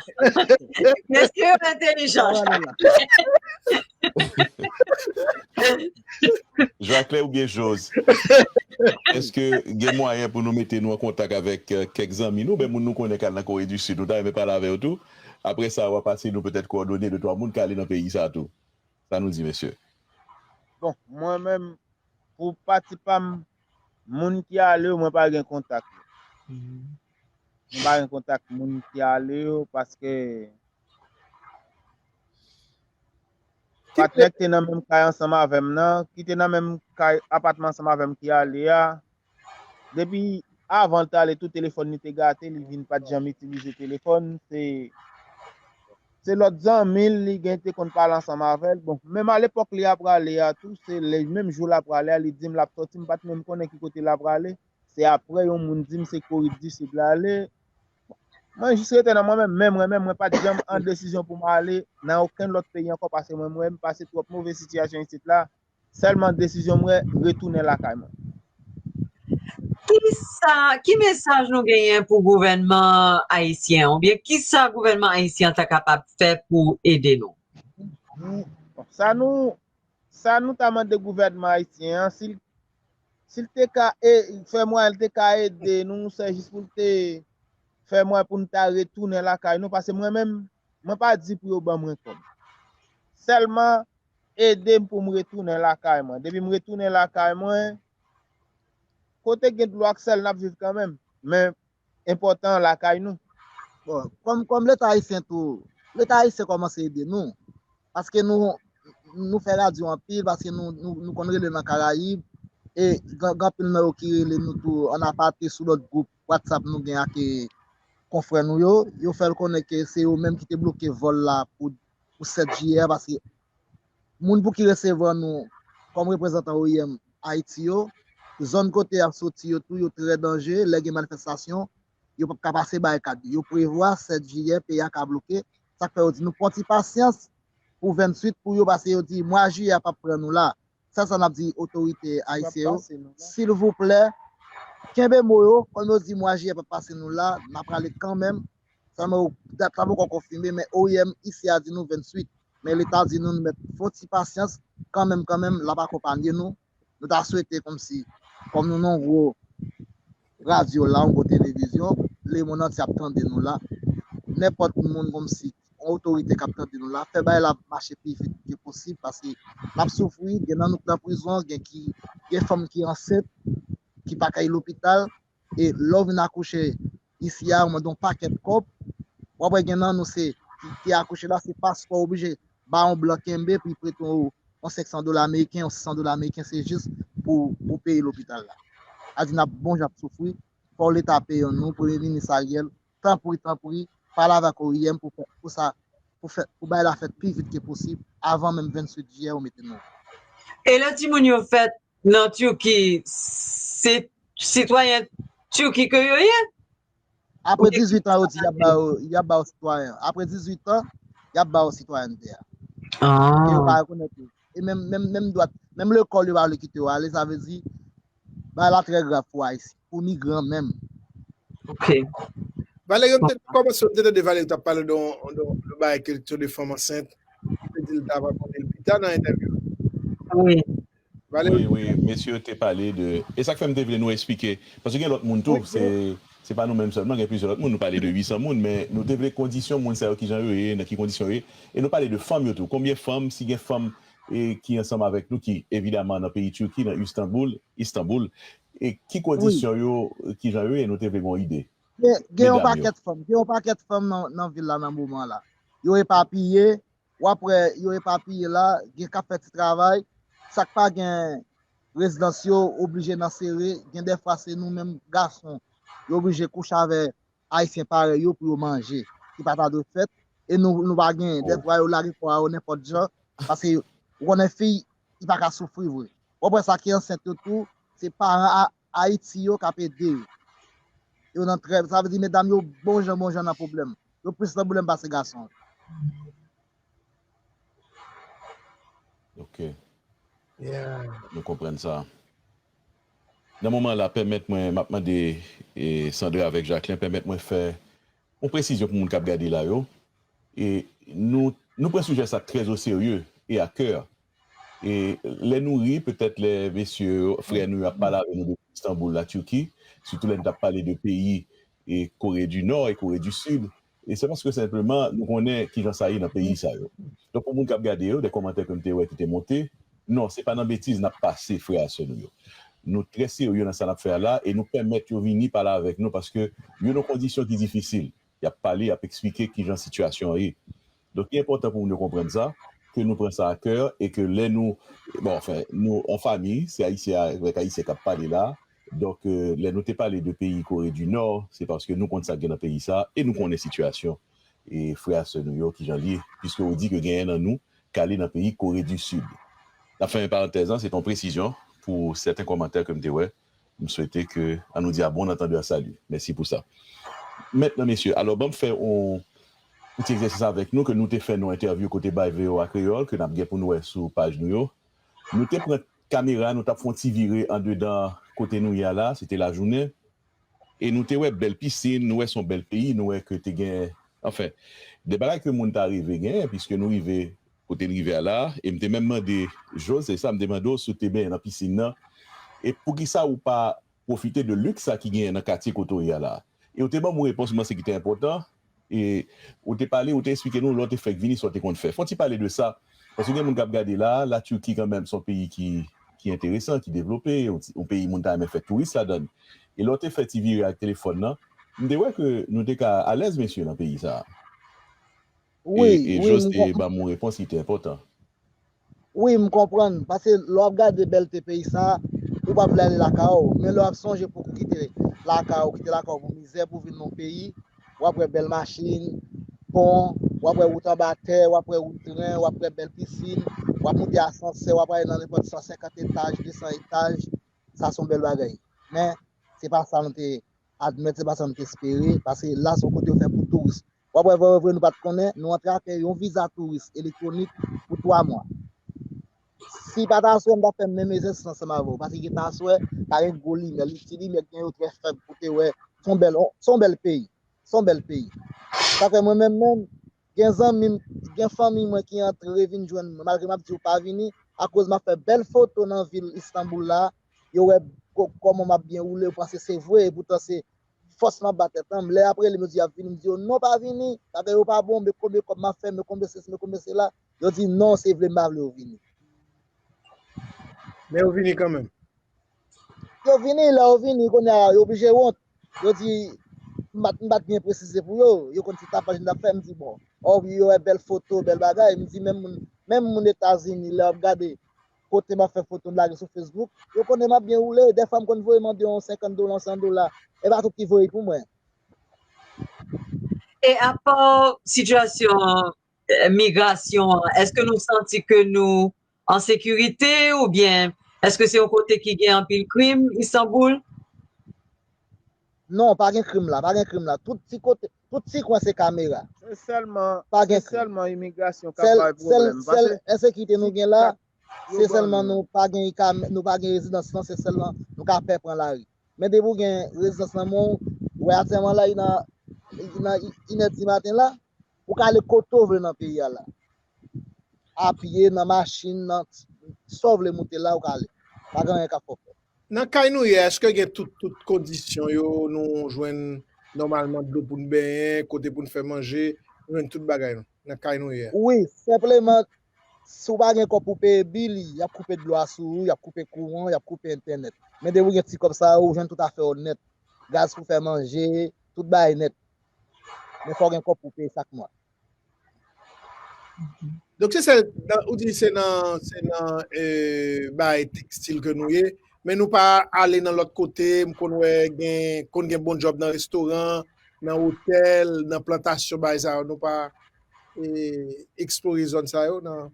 Mesye yo entelijan. Jacqueline oubyen Jose? Èske gen mwayen pou nou mete nou an kontak avèk, euh, kèk zanmi nou, oubyen moun nou konnen k al nan Kore di Sid, nou ta renmen pale avè yo tou? Apre sa, w a pase nou petèt kowòdone de twa moun k ale nan peyi sa a tou. Sa nou di, mesye? Bon, mwen menm, pou pati pa m, moun ki ale yo, mwen pa gen kontak yo. Mwen pa gen kontak moun ki ale yo, paske patnè ki te nan menm kay ansanm avè m nan, ki te nan menm kay, apatman ansanm avè m ki ale a, depi avan l t ale tou, telefòn li te gate, li vin pa t janm itilize telefòn. Se se lòt zanmi l, li gen te konn pale ansanm avè l. Bon, menm alepòk li ap prale a tou, se lè, menm jou l ap prale a, li di m l ap sòti, m pa t menm konnen ki kote l ap prale. Se apre yon moun di m se Korid di Sid l ale. Mwen jis rete nan mwen menm, men mwen menm, mwen pa t janm an desizyon pou m ale nan okenn lòt peyi ankò, paske mwen, mwen, m pase twòp move sitiyasyon isit la. Sèlman desizyon mwen, retounen lakay mwen. Kisa, ki mesaj nou genyen pou gouvènman ayisyen an? Oubyen kisa gouvènman ayisyen an ta kapab fè pou ede nou? Sa nou, sa nou ta mande gouvènman ayisyen an, si l, si l te ka e, fè mwayen l te ka ede nou, se jis pou l te fè mwayen pou n ta retounen lakay nou, paske mwen menm, mwen pa di pou yo ban mwen kòb. Sèlman ede m pou m retounen lakay mwen. Depi m retounen lakay mwen, kote gen dlo ak sèl, n ap viv kanmenm. Men enpòtan lakay nou. Bon, kòm, kòm Leta ayisyen tou, Leta ayisyen kòmanse ede nou. Paske nou, nou fè radyo anpil, paske nou, nou, nou konn rele nan Karayib, e gen, gen anpil nan yo ki rele nou tou an apate sou lòt gwoup WhatsApp nou gen ak, e, konfrè nou yo. Yo fè l konnen ke se yo menm ki te bloke vòl la pou, pou sèt jiyè a, paske moun pou ki resevwa nou kòm reprezantan O I M Ayiti yo, zòn kote y ap soti yo tou, yo trè danje, lè gen manifestasyon, yo p ap ka pase barikad yo. Yo prevwa sèt jiyè, peyi a ka bloke. Sa k fè yo di nou pran ti pasyans pou venntuit pou yo, paske yo di mwa jiyè a p ap pran nou la. Sa, sa n ap di otorite ayisyen yo, silvouplè, kenbe mo yo, kòm yo di mwa jiyè p ap pase nou la, n ap prale kanmenm. Sèlman dat la poko konfime, men O I M isi a di nou venntuit. Men Leta di nou, nou mèt fè yon ti pasyans kanmenm, kanmenm, l ap akonpanye nou. Nou ta swete kòmsi, kòm nou nan yon gwo radyo la, yon gwo televizyon, lemonn antye ap tande nou la. Nenpòt moun kòmsi, yon otorite k ap tande nou la, fè bagay la mache pi vit ke posib, paske n ap soufri, gen nan nou k nan prizon, gen ki, gen fanm ki ansent, ki pa ka al lopital, e lè w vin akouche isi a, yo mande yon pakèt kòb. W ap wè gen nan nou se, ki, ki akouche la, se paspò w oblije ba yon blan kenbe pou l prete w yon senk san dola ameriken, yon sis san dola ameriken, se jis pou, pou peye lopital la. A di n ap bon jan ap soufri, fò Leta peye nou, Premye Minis Ariel, tanpri, tanpri, pale avèk O I M pou fè, pou sa, pou fè, pou bagay la fèt pi vit ke posib, avan menm venntuit jiyè yo mete nou. E lè timoun yo fèt nan Tiki, se sitwayen Tiki ke yo ye? Apre dizuit an, yo di y ap ba yo, y ap ba yo sitwayen. Apre dizuit an, y ap ba yo sitwayènte a. E yo pa rekonèt yo. E menm, menm, menm dwa, menm lekòl yo pa vle kite yo ale, sa vle di, bagay la trè grav pou Ayisyen, pou migran menm. Ok. Valerio, m te kòmanse, m te tande Valerio t ap pale de yon, de yon, de yon bagay kesyon de fanm ansent. Li te di l ta va konnen l pita nan entèvyou. Wi. Valerio. Wi, wi, mesye yo te pale de, e sa k fè m te vle nou eksplike, paske gen lòt moun tou, se, se pa nou menm sèlman, gen plizyè lòt moun, nou pale de uit san moun, men nou te vle kondisyon moun sa yo, kijan yo ye, nan ki kondisyon yo ye, e nou pale de fanm yo tou, konbyen fanm, si gen fanm e ki ansanm avèk nou, ki evidaman nan peyi Tiki, nan Istanbul, Istanbul, e ki kondisyon yo, kijan yo ye, nou te vle gen yon ide. Gen, gen yon pakèt fanm, gen yon pakèt fanm nan, nan vil la nan moman la. Yo epapiye, w ap wè yo epapiye la, gen k ap fè ti travay, sa k pa gen rezidans yo oblije nan sere, gen dèfwa se nou menm gason, yo oblije kouche avè Ayisyen parèy yo pou yo manje, ki pa ta dwe fèt, e nou, nou pa genyen. Dèfwa yo lage kò a yo nenpòt jan, paske ou konnen fi, li pa ka soufri vre. W ap wè sa ki ansent yo tou, se paran a, Ayiti yo k ap ede yo. Yo nan trè, sa vle di medam yo bon jan, bon jan nan pwoblèm. Yo plis nan pwoblèm pase gason. Ok. Nou konprann sa. Nan moman la, pèmèt mwen, m ap mande, e, Sandra avèk Jacquelin, pèmèt mwen fè yon presizyon pou moun k ap gade la yo. E nou, nou pran sijè sa trè o serye e a kè. E lè nou ri, petèt lè mesye yo, frè nou yo ap pale avè nou de Istanbul, la Turquie, sitou lè n t ap pale de peyi e Kore di Nò e Kore di Sid. E se paske senpleman nou konnen kijan sa ye nan peyi sa yo. Donk, pou moun k ap gade yo, de kòmantè ke m te wè ki te monte, non, se pa nan betiz n ap pase frè a sè nou yo. Nou trè serye nan sa n ap fè a la e nou pèmèt yo vini pale avèk nou paske yo nan kondisyon ki difisil. Y ap pale, y ap eksplike kijan sitiyasyon an ye. Donk, li enpòtan pou moun yo konprann sa, ke nou pran sa a kè e ke lè nou, bon, anfen, nou an fanmi, se Ayisyen avèk Ayisyen k ap pale la. Donk, euh, lè nou te pale de peyi Kore di Nò, se paske nou konn sa k gen nan peyi sa e nou konnen sitiyasyon e frè a sè nou yo, kijan l ye, piske ou di ke genyen nan nou k ale nan peyi Kore di Sid. N ap fèmen parantèz lan, se te yon presizyon pou sèten kòmantè ke m te wè. M swete ke, an nou di a bon antandè, salut. Mèsi pou sa. Mentnan, mesye, alò, ban m fè yon, yon ti egzèsis avèk nou, ke nou te fè nan entèvyou kote bay V O A Kreyòl, ke n ap gen pou nou wè sou paj nou yo. Nou te pran kamera, nou t ap fè yon ti vire andedan kote nou ye a la, se te lajounen. E nou te wè bèl pisin, nou wè se yon bèl peyi, nou wè ke te gen, anfen, de bagay ke moun ta reve genyen, piske nou rive kote n rive a la, e m te menm mande Jose sa, m te mande w si w te benyen nan pisin nan, e poukisa ou pa pwofite de liks sa ki genyen nan katye kote w ye a la? E w te ban m yon repons, m panse ki te enpòtan, e ou te pale, ou te eksplike nou lè w te fèk vini, sa w te konn fè. Fè yon ti pale de sa, paske gen moun k ap gade la, la Turquie kanmenm se yon peyi ki, ki enteresan, ki devlope, yon ti- yon peyi moun ta renmen fè touris ladan l. E lè w te fè ti vire ak telefòn nan, m te wè ke nou te ka alèz, mesye, nan peyi sa a. E, Wi, e wi, Jos m te konprann. Ban m yon repons ki te enpòtan. Wi, m konprann. Paske lè w ap gade bèlte peyi sa, ou p ap vle ale lakay ou. Men lè w ap sonje pou ou kite lakay ou, kite lakay ou pou mizè, pou vin nan yon peyi, w ap wè bèl machin, pon, w ap wè wout anba tè, w ap wè wout tren, w ap wè bèl pisin, w ap moute asansè, w ap ale nan nenpòt san senkant etaj, de san etaj. Sa se yon bèl bagay. Men, se pa sa nou te admèt, se pa sa nou te espere, paske la se yon kote yo fè pou touris. W ap wè vre, vre, nou pa t konnen, nou antre ak yon viza touris elektwonik pou twa mwa. Si pa t aswè, m t ap fè menm egzèsis ansanm avè w, paske gen t aswè, pa gen gwo limyè, li ti limyè k gen yo trè fèb pou te wè, se yon bèl, se yon bèl peyi, se yon bèl peyi. Sa fè mwen menm menm, gen zanmi m, gen fanmi mwen ki antre vin jwenn mwen, malgre m ap di yo pa vini, akoz m ap fè bèl foto nan vil Istanbul la, yo wè kò- kòman m ap byen woule, yo panse se vre, epoutan se fòs m ap bat tèt lan. Lè y ap rele m, yo di y ap vini, m di yo non, pa vini, bagay yo pa bon, men konbyen kòb m ap fè, men konbyen sesi, men konbyen sela. Yo di non, se vle m pa vle yo vini. Men yo vini kanmenm. Yo vini, lè yo vini, kounye a, yo oblije wont. Yo di, m pa t- m pa t byen presize pou yo. Yo konn ti tapaj m t ap fè, m di bon. Ò, yo wè bèl foto, bèl bagay. M di menm moun, menm moun Etazini, lè y ap gade kote m ap fè foto m lage sou Facebook, yo konnen m ap byen woule. Dèfwa m konn voye mande yon senkant dola, yon san dola. E pa tout ki voye pou mwen. E apa sitiyasyon eh, migrasyon an, èske nou santi ke nou an sekirite oubyen èske se yon kote ki gen anpil krim, Istanbul? Non, pa gen krim la, pa gen krim la. Tout ti kote, tout ti kwen se kamera. Se sèlman, Pa se gen krim. Sèlman imigrasyon k ap Sèl, bay sèl, pwoblèm. sèl Paske ensekirite nou gen la, yo se ban sèlman nou. Nou pa gen, nou pa gen rezidans lan, se sèlman nou ka pè pran lari. Men depi w gen rezidans nan men w, ou wè aktyèlman la, li nan, li nan inè di maten la, ou ka ale kote w vle nan peyi a la. Apye, nan machin, nan sa w vle moute la, ou ka ale. Pa gen anyen k ap fè w pè. Nan kay nou ye, èske gen tout, tout kondisyon yo, nou jwenn nòmalman dlo pou n benyen, kote pou n fè manje, nou jwenn tout bagay nou nan kay nou ye. Wi, senpleman, si w pa gen kòb pou peye bil, y ap koupe dlo a sou ou, y ap koupe kouran, y ap koupe entènèt. Men depi w gen ti kòb sa yo, ou jwenn tout afè w nèt. Gaz pou fè manje, tout bagay nèt. Men fò w gen kòb pou peye chak mwa. Donk se sèl, nan- ou di se nan, se nan eh, bagay tekstil ke nou ye, men nou pa ale nan lòt kote, m konn wè gen, konn gen bon djòb nan restoran, nan otèl, nan plantasyon, bagay sa yo, nou pa eh, eksplore zòn sa yo, nan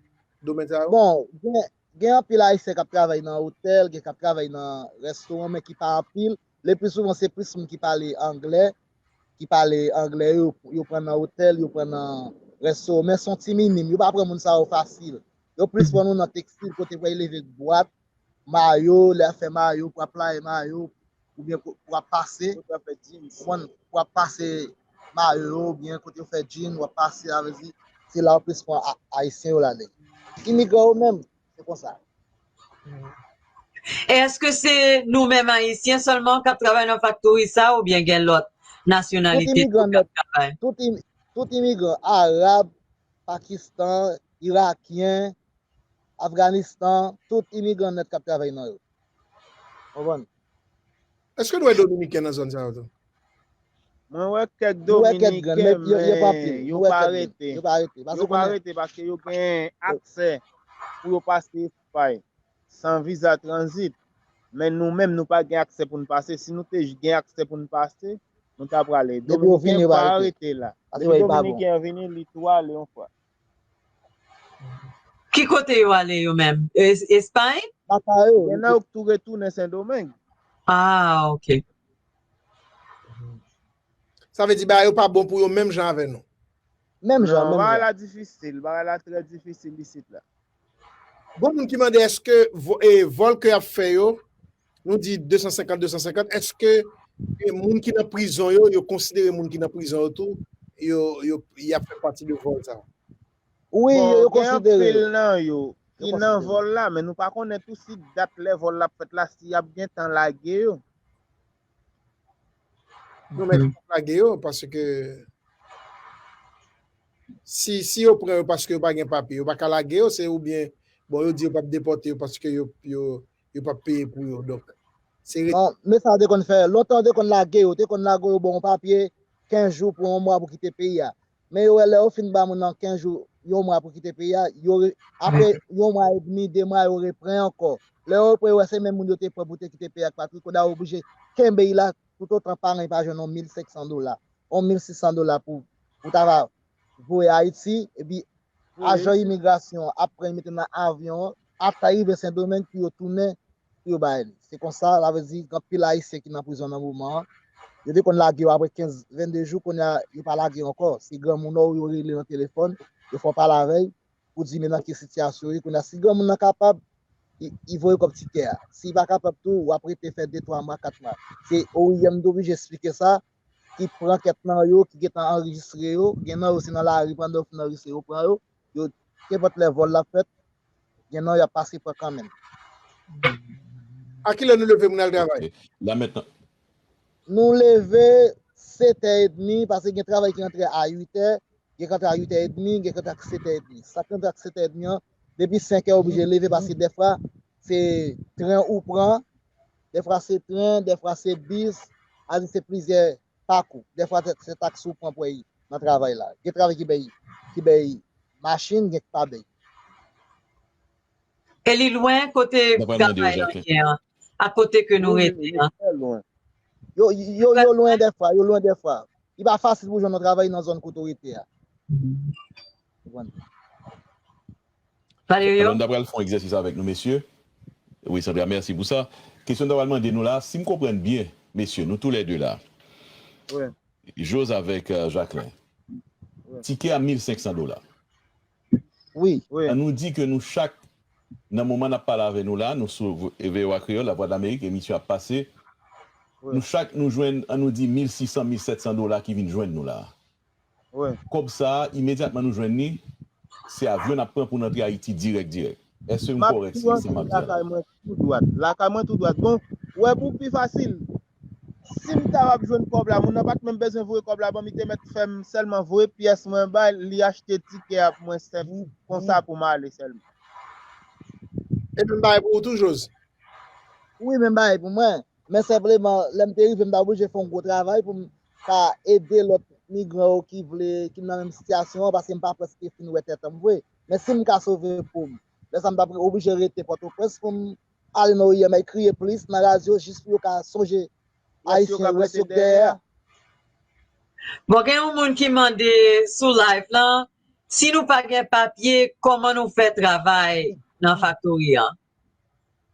domèn sa yo? Bon, gen, gen anpil Ayisyen k ap travay nan otèl, gen k ap travay nan restoran, men ki pa anpil. Le pli souvan, se plis moun ki pale anglè, ki pale anglè yo, yo pran nan otèl, yo pran nan restoran, men se yon ti minim, yo pa pran moun sa yo fasil. Yo plis pran nou nan tekstil, kote pou leve bwat, mayo, lè y ap fè mayo, pou ap playe mayo, oubyen pou pou ap pase, konprann, pou ap pase mayo yo, oubyen kote yo fè djin, w ap pase, sa vle di, se la yo plis pran a- Ayisyen yo ladan. Imigran yo menm, se konsa. E èske se nou menm Ayisyen sèlman k ap travay nan faktori sa a oubyen gen lòt nasyonalite tou k ap travay? Tout imigran, arab, pakistan, irakyen, Afganistan, tout imigran nèt k ap travay nan yo. Konprann? Èske nou wè Dominiken nan zòn sa yo tou? Mwen wè kèk Dominiken, men yo pa rete. Yo pa rete paske yo gen aksè pou yo pase Espay san viza tranzit. Men nou menm, nou pa gen aksè pou n pase. Si nou te gen aksè pou n pase, nou ta prale. Dominiken pa rete la. Depi Dominiken an vini, li tou ale yon fwa. Ki kote yo ale yo menm? Espay? Lakay yo. Gen nan yo k tou retounen Sendomeng. Ah, ok. Sa vle di bagay yo pa bon pou yo menm jan avè nou. Menm jan, menm jan. Bagay la difisil, bagay la trè difisil isit la. Bon, moun ki mande èske vòl ke y ap fè yo, nou di de san senkant, de san senkant, èske moun ki nan prizon yo, yo konsidere moun ki nan prizon yo tou, yo, yo, y ap fè pati de vòl sa? Wi, yo, yo konsidere. Bon, gen anpil nan yo ki nan vòl la, men nou pa konnen tou si dat lè vòl la ap fèt la, si y ap gentan lage yo. Non, men fòk lage yo, paske si, si yo pran yo paske yo pa gen papye, yo pa ka lage yo, se oubyen, bon, yo di yo p ap depòte yo paske yo, yo, yo p ap peye pou yo. Donk, se rete. Non, men sa yo te konn fè, lontan yo te konn lage yo, te konn lage yo ba w yon papye kenz jou pou yon mwa pou kite peyi a. Men yo wè lè yo fin ba moun nan kenz jou, yon mwa pou kite peyi a, yo, apre yon mwa edmi, de mwa, yo repran ankò. Lè yo repran, yo wè se menm moun yo te pran pou te kite peyi a ak papye, kounye a yo oblije kenbe y la toutotan paran y pa jwenn yon mil senk san dola, yon mil sis san dola pou, pou ta va voye Ayiti, epi ajan imigrasyon an ap pran y mete nan avyon, ap fè rive Sendomeng pou yo tounen pou yo bay li. Se konsa, sa vle di, gen anpil Ayisyen ki nan prizon nan moman an. Yo te konn lage yo apre kenz, vennde jou, kounye a, yo pa lage yo ankò. Se granmoun ou yo rele nan telefòn, yo fè w pale avè l, pou di men nan ki sitiyasyon yo ye. Kounye a, si granmoun nan kapab, li, li voye kòb tikè a. Si li pa kapab tou, w ap rete fè de, twa mwa, kat mwa. Se O I M te oblije esplike sa, ki pran kèk nan yo, ki gentan anrejistre yo. Gen nan yo, se nan lari pandan yo fin anrejistre, yo pran yo. Yo, kenpòt lè vòl la fèt, gen nan yo ap pase pran kanmenm. A kilè nou leve pou n al travay? La mentnan. Nou leve setè edmi, paske gen travay ki antre a uitè, gen k antre a uitè edmi, gen k antre a setè edmi. Sa k antre a setè edmi an, depi senkè ou oblije leve, paske dèfwa se tren ou pran, dèfwa se tren, dèfwa se bis, a di se plizyè pakou. Dèfwa se, se taksi ou pran pou w al nan travay la. Gen travay ki bay, ki bay machin, gen ki pa bay. E li lwen kote travay lan ye an, a kote ke nou rete an? Yo, yo, yo lwen dèfwa, yo lwen dèfwa. Li pa fasil pou jwenn yon travay nan zòn kote w rete a. Valerio? Alò, m ta pral fè yon egzèsis avèk nou, mesye. Wi, Sandra, mèsi pou sa. Kesyon m ta pral mande nou la, si m konprann byen, mesye, nou toulède la, Jos avèk euh, Jacquelin, tikè a mil senk san dola. Wi. An nou di ke nou chak, nan moman n ap pale avè nou la, nou sou V O A Kreyòl, Lavwadlamerik, emisyon ap pase. Nou chak, nou jwenn, an nou di, mil sis san, mil sèt san dola ki vin jwenn nou la. Kòb sa a, imedyatman nou jwenn li, se avyon n ap pran pou n antre Ayiti dirèk dirèk. Èske m kòrèk si se sa m ap di a la? Lakay mwen tou dwat. Lakay mwen tou dwat. Bon, ou wè pou pi fasil, si m ta w ap jwenn kòb la, moun nan pa t menm bezwen voye kòb la ban m, li te mèt fè m sèlman voye pyès mwen ba l, li achte tikè a pou mwen senp konsa pou m ale sèlman. E menm bagay pou ou tou, Jos? Wi, menm bagay pou mwen. Men senpleman, lè m te rive, m ta oblije fè yon gwo travay pou m ka ede lòt migran yo ki vle, ki nan menm sitiyasyon an, paske m pa prèske fin wè tèt an m vre. Men si m ka sove po m, lè sa a m t ap oblije rete Pòtoprens pou m ale nan O I M, al kriye plis nan radyo, jis pou yo ka sonje Ayisyen, rès yo k dèyè a. Bon, gen yon moun ki mande sou live lan, si nou pa gen papye, kòman nou fè travay nan faktori an?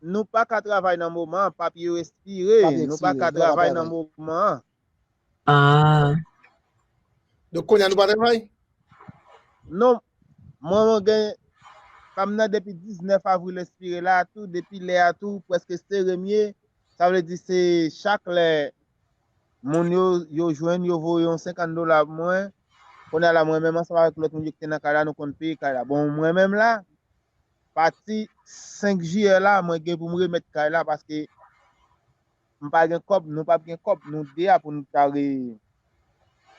Nou pa ka travay nan moman an, papye yo espire. Nou pa ka travay nan moman an. Ah. Donk kounye a nou pa travay? Non. Mwen, mwen gen pa m nan depi diznèf avril espire la a tou, depi lè a tou, prèske sere m ye. Sa vle di se chak lè moun yo, yo jwenn, yo voye yon senkant dola pou mwen. Kounye a la, mwen menm ansanm avèk lòt moun yo ki te nan kay la, nou konn peye kay la. Bon, mwen menm la, pati senk jiyè la, mwen gen pou m remèt kay la paske m pa gen kòb, nou p ap gen kòb, nou de a pou nou ta re,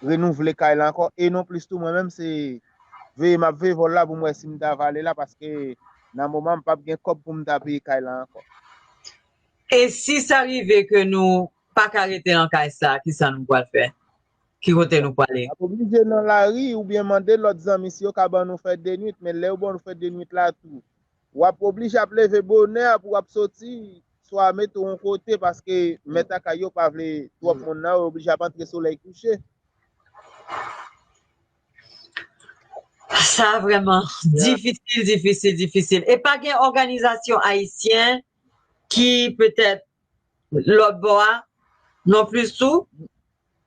renouvle kay la ankò. E non plis tou, mwen menm, se veye m ap veye vòl la pou m wè si m ta va ale la, paske nan moman, m p ap gen kòb pou m ta peye kay la ankò. E si sa rive ke nou pa ka rete nan kay sa, kisa nou pral fè? Ki kote nou prale? N ap oblije nan lari oubyen mande lòt zanmi si yo ka ban nou fè de nwit, men lè yo ban nou fè de nwit la tou, w ap oblije ap leve bonè pou w ap soti, swa mete w yon kote paske mèt lakay yo pa vle twòp moun nan, yo oblije ap antre solèy kouche. Sa vrèman difisil, difisil, difisil. E pa gen òganizasyon ayisyen ki petèt lòt bò a non plis tou?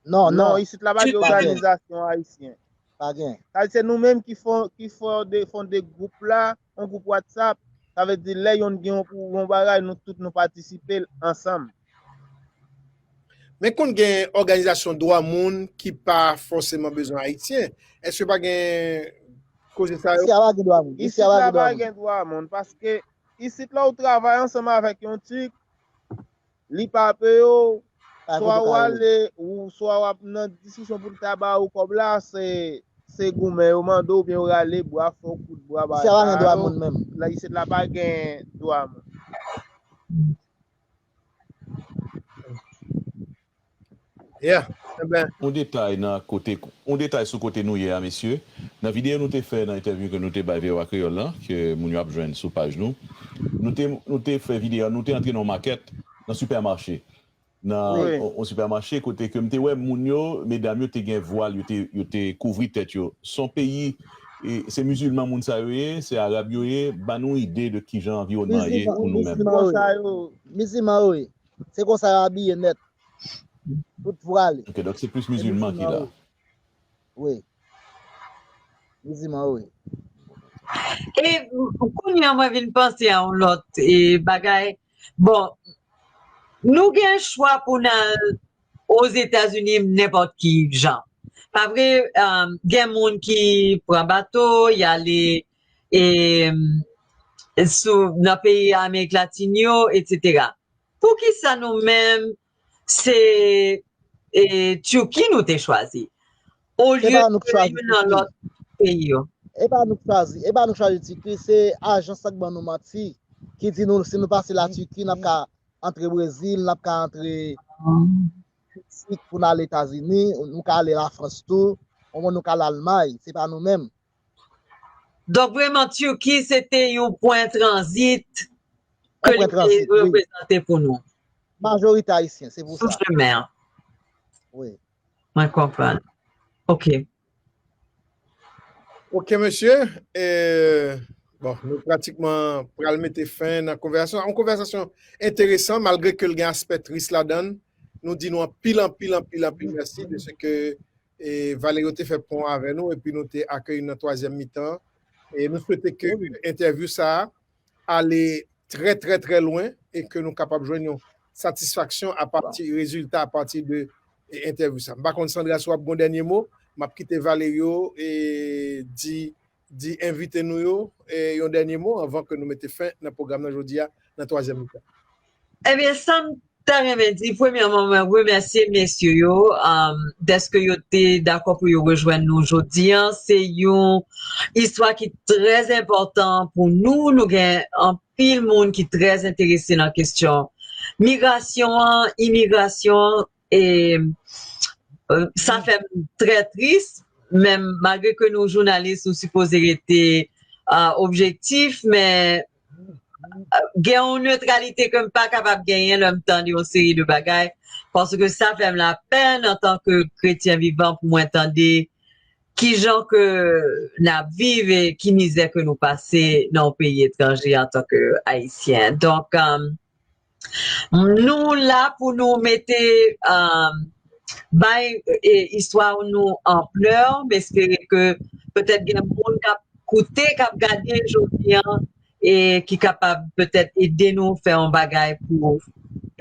Non, non, isit la pa gen òganizasyon ayisyen. Pa gen. Sa se nou menm ki fon, ki fonde, fonde gwoup la, yon gwoup WhatsApp. Sa vle di lè yonn gen yon, yon bagay, nou tout nou patisipe l ansanm. Men konn gen òganizasyon dwa moun ki pa fòseman bezwen ayisyen. Èske pa gen koze sa yo? Isi a pa gen dwa moun. Isi a pa gen dwa moun paske isit la ou travay ansanm avèk yon Tik, li pa peye w, swa w ale, ou swa w ap nan diskisyon pou l ta ba ou kòb la, se se goumen yo mande w oubyen yo rale bra, fè w kout bra ba. Isi a pa gen dwa moun menm. Isit la pa gen dwa moun. Yeah. Enben. Yon detay nan kote, yon detay sou kote nou ye a, mesye. Nan videyo nou te fè nan entèvyou ke nou te bay V O A Kreyòl lan, ke moun yo ap jwenn sou paj nou, nou te, nou te fè videyo, nou te antre nan yon makèt, nan sipèmache. Nan yon sipèmache kote ke m te wè moun yo, medam yo te gen vwal, yo te, yo te kouvri tèt yo. Se yon peyi, e, se mizilman moun sa yo ye, se arab yo ye, ban nou ide de kijan anviwònman an ye pou nou menm. Mizilman yo ye. Se konsa yo abiye nèt. Tout vwale. Ok, donk se plis mizilman ki la. Wi. Mizilman yo ye. E kounye a mwen vin panse a yon lòt e, bagay. Bon, nou gen chwa pou n al Ozetazini nenpòt ki jan. Pa vre, um, gen moun ki pran bato, y ale e, sou, nan peyi Amerik Latin yo, etsetera. Poukisa nou menm se e, Turki nou te chwazi? Olye de youn nan lòt peyi yo. E pa nou k chwazi, e pa nou k chwazi Turki, se ajans la k ban nou manti, ki di nou si nou pase la Turki, n ap ka antre Brezil, n ap ka antre Meksik pou n al Etazini, nou ka ale Lafrans tou, omen nou ka al Almay, se pa nou menm. Donk, vrèman, Turki se te yon pwen tranzit ke li te reprezante pou nou. Majorite ayisyen, se pou sa. Sou chemen an. Wi. Mwen konprann. Ok. Ok, mesye. E, bon, nou pratikman pral mete fen nan konvèsasyon. Yon konvèsasyon enteresan, malgre ke l gen aspè tris ladan l. Nou di nou anpil, anpil, anpil, anpil mèsi de se ke e Valerio te fè pon avè nou epi nou te akeyi nan twazyèm mitan. E nou swete ke entèvyou sa a ale trè, trè, trè lwen e ke nou kapab jwenn yon satisfaksyon apati rezilta apati de e, entèvyou sa. M pa konn Sandra si w ap gen yon dènye mo, m ap kite Valerio e di di envite nou yo e, yon dènye mo anvan ke nou mete fen nan pwogram nan jodi a nan twazyèm mitan. Ebyen, sa m ta renmen di, premyèman, mwen remèsye mesye yo, um, dèske yo te dakò pou yo rejwenn nou jodi a. Se yon istwa ki trè enpòtan pou nou. Nou gen anpil moun ki trè enterese nan kesyon migrasyon an, imigrasyon an, e, e, sa fè m trè tris, men malgre ke nou jounalis, nou sipoze rete, a, objektif, men, a, gen yon netralite ke m pa kapab genyen lè m tande yon seri de bagay, paske sa fè m lapèn antanke kretyen vivan pou mwen tande kijan ke n ap viv e ki mizè ke nou pase nan yon peyi etranje antanke Ayisyen. Donk, a, Nou la pou nou mete, um, bay e, istwa nou anplè. M espere ke petèt gen moun k ap koute, k ap gade jodi a, e ki kapab petèt ede nou fè yon bagay pou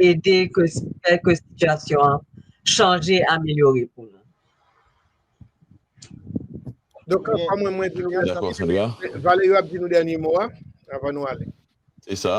ede ke, fè ke sitiyasyon an chanje, amelyore pou nou. Donk, pa mwen, mwen di nou mèsi. Valerio ap di nou dènye mo a. avan nou ale. Se sa.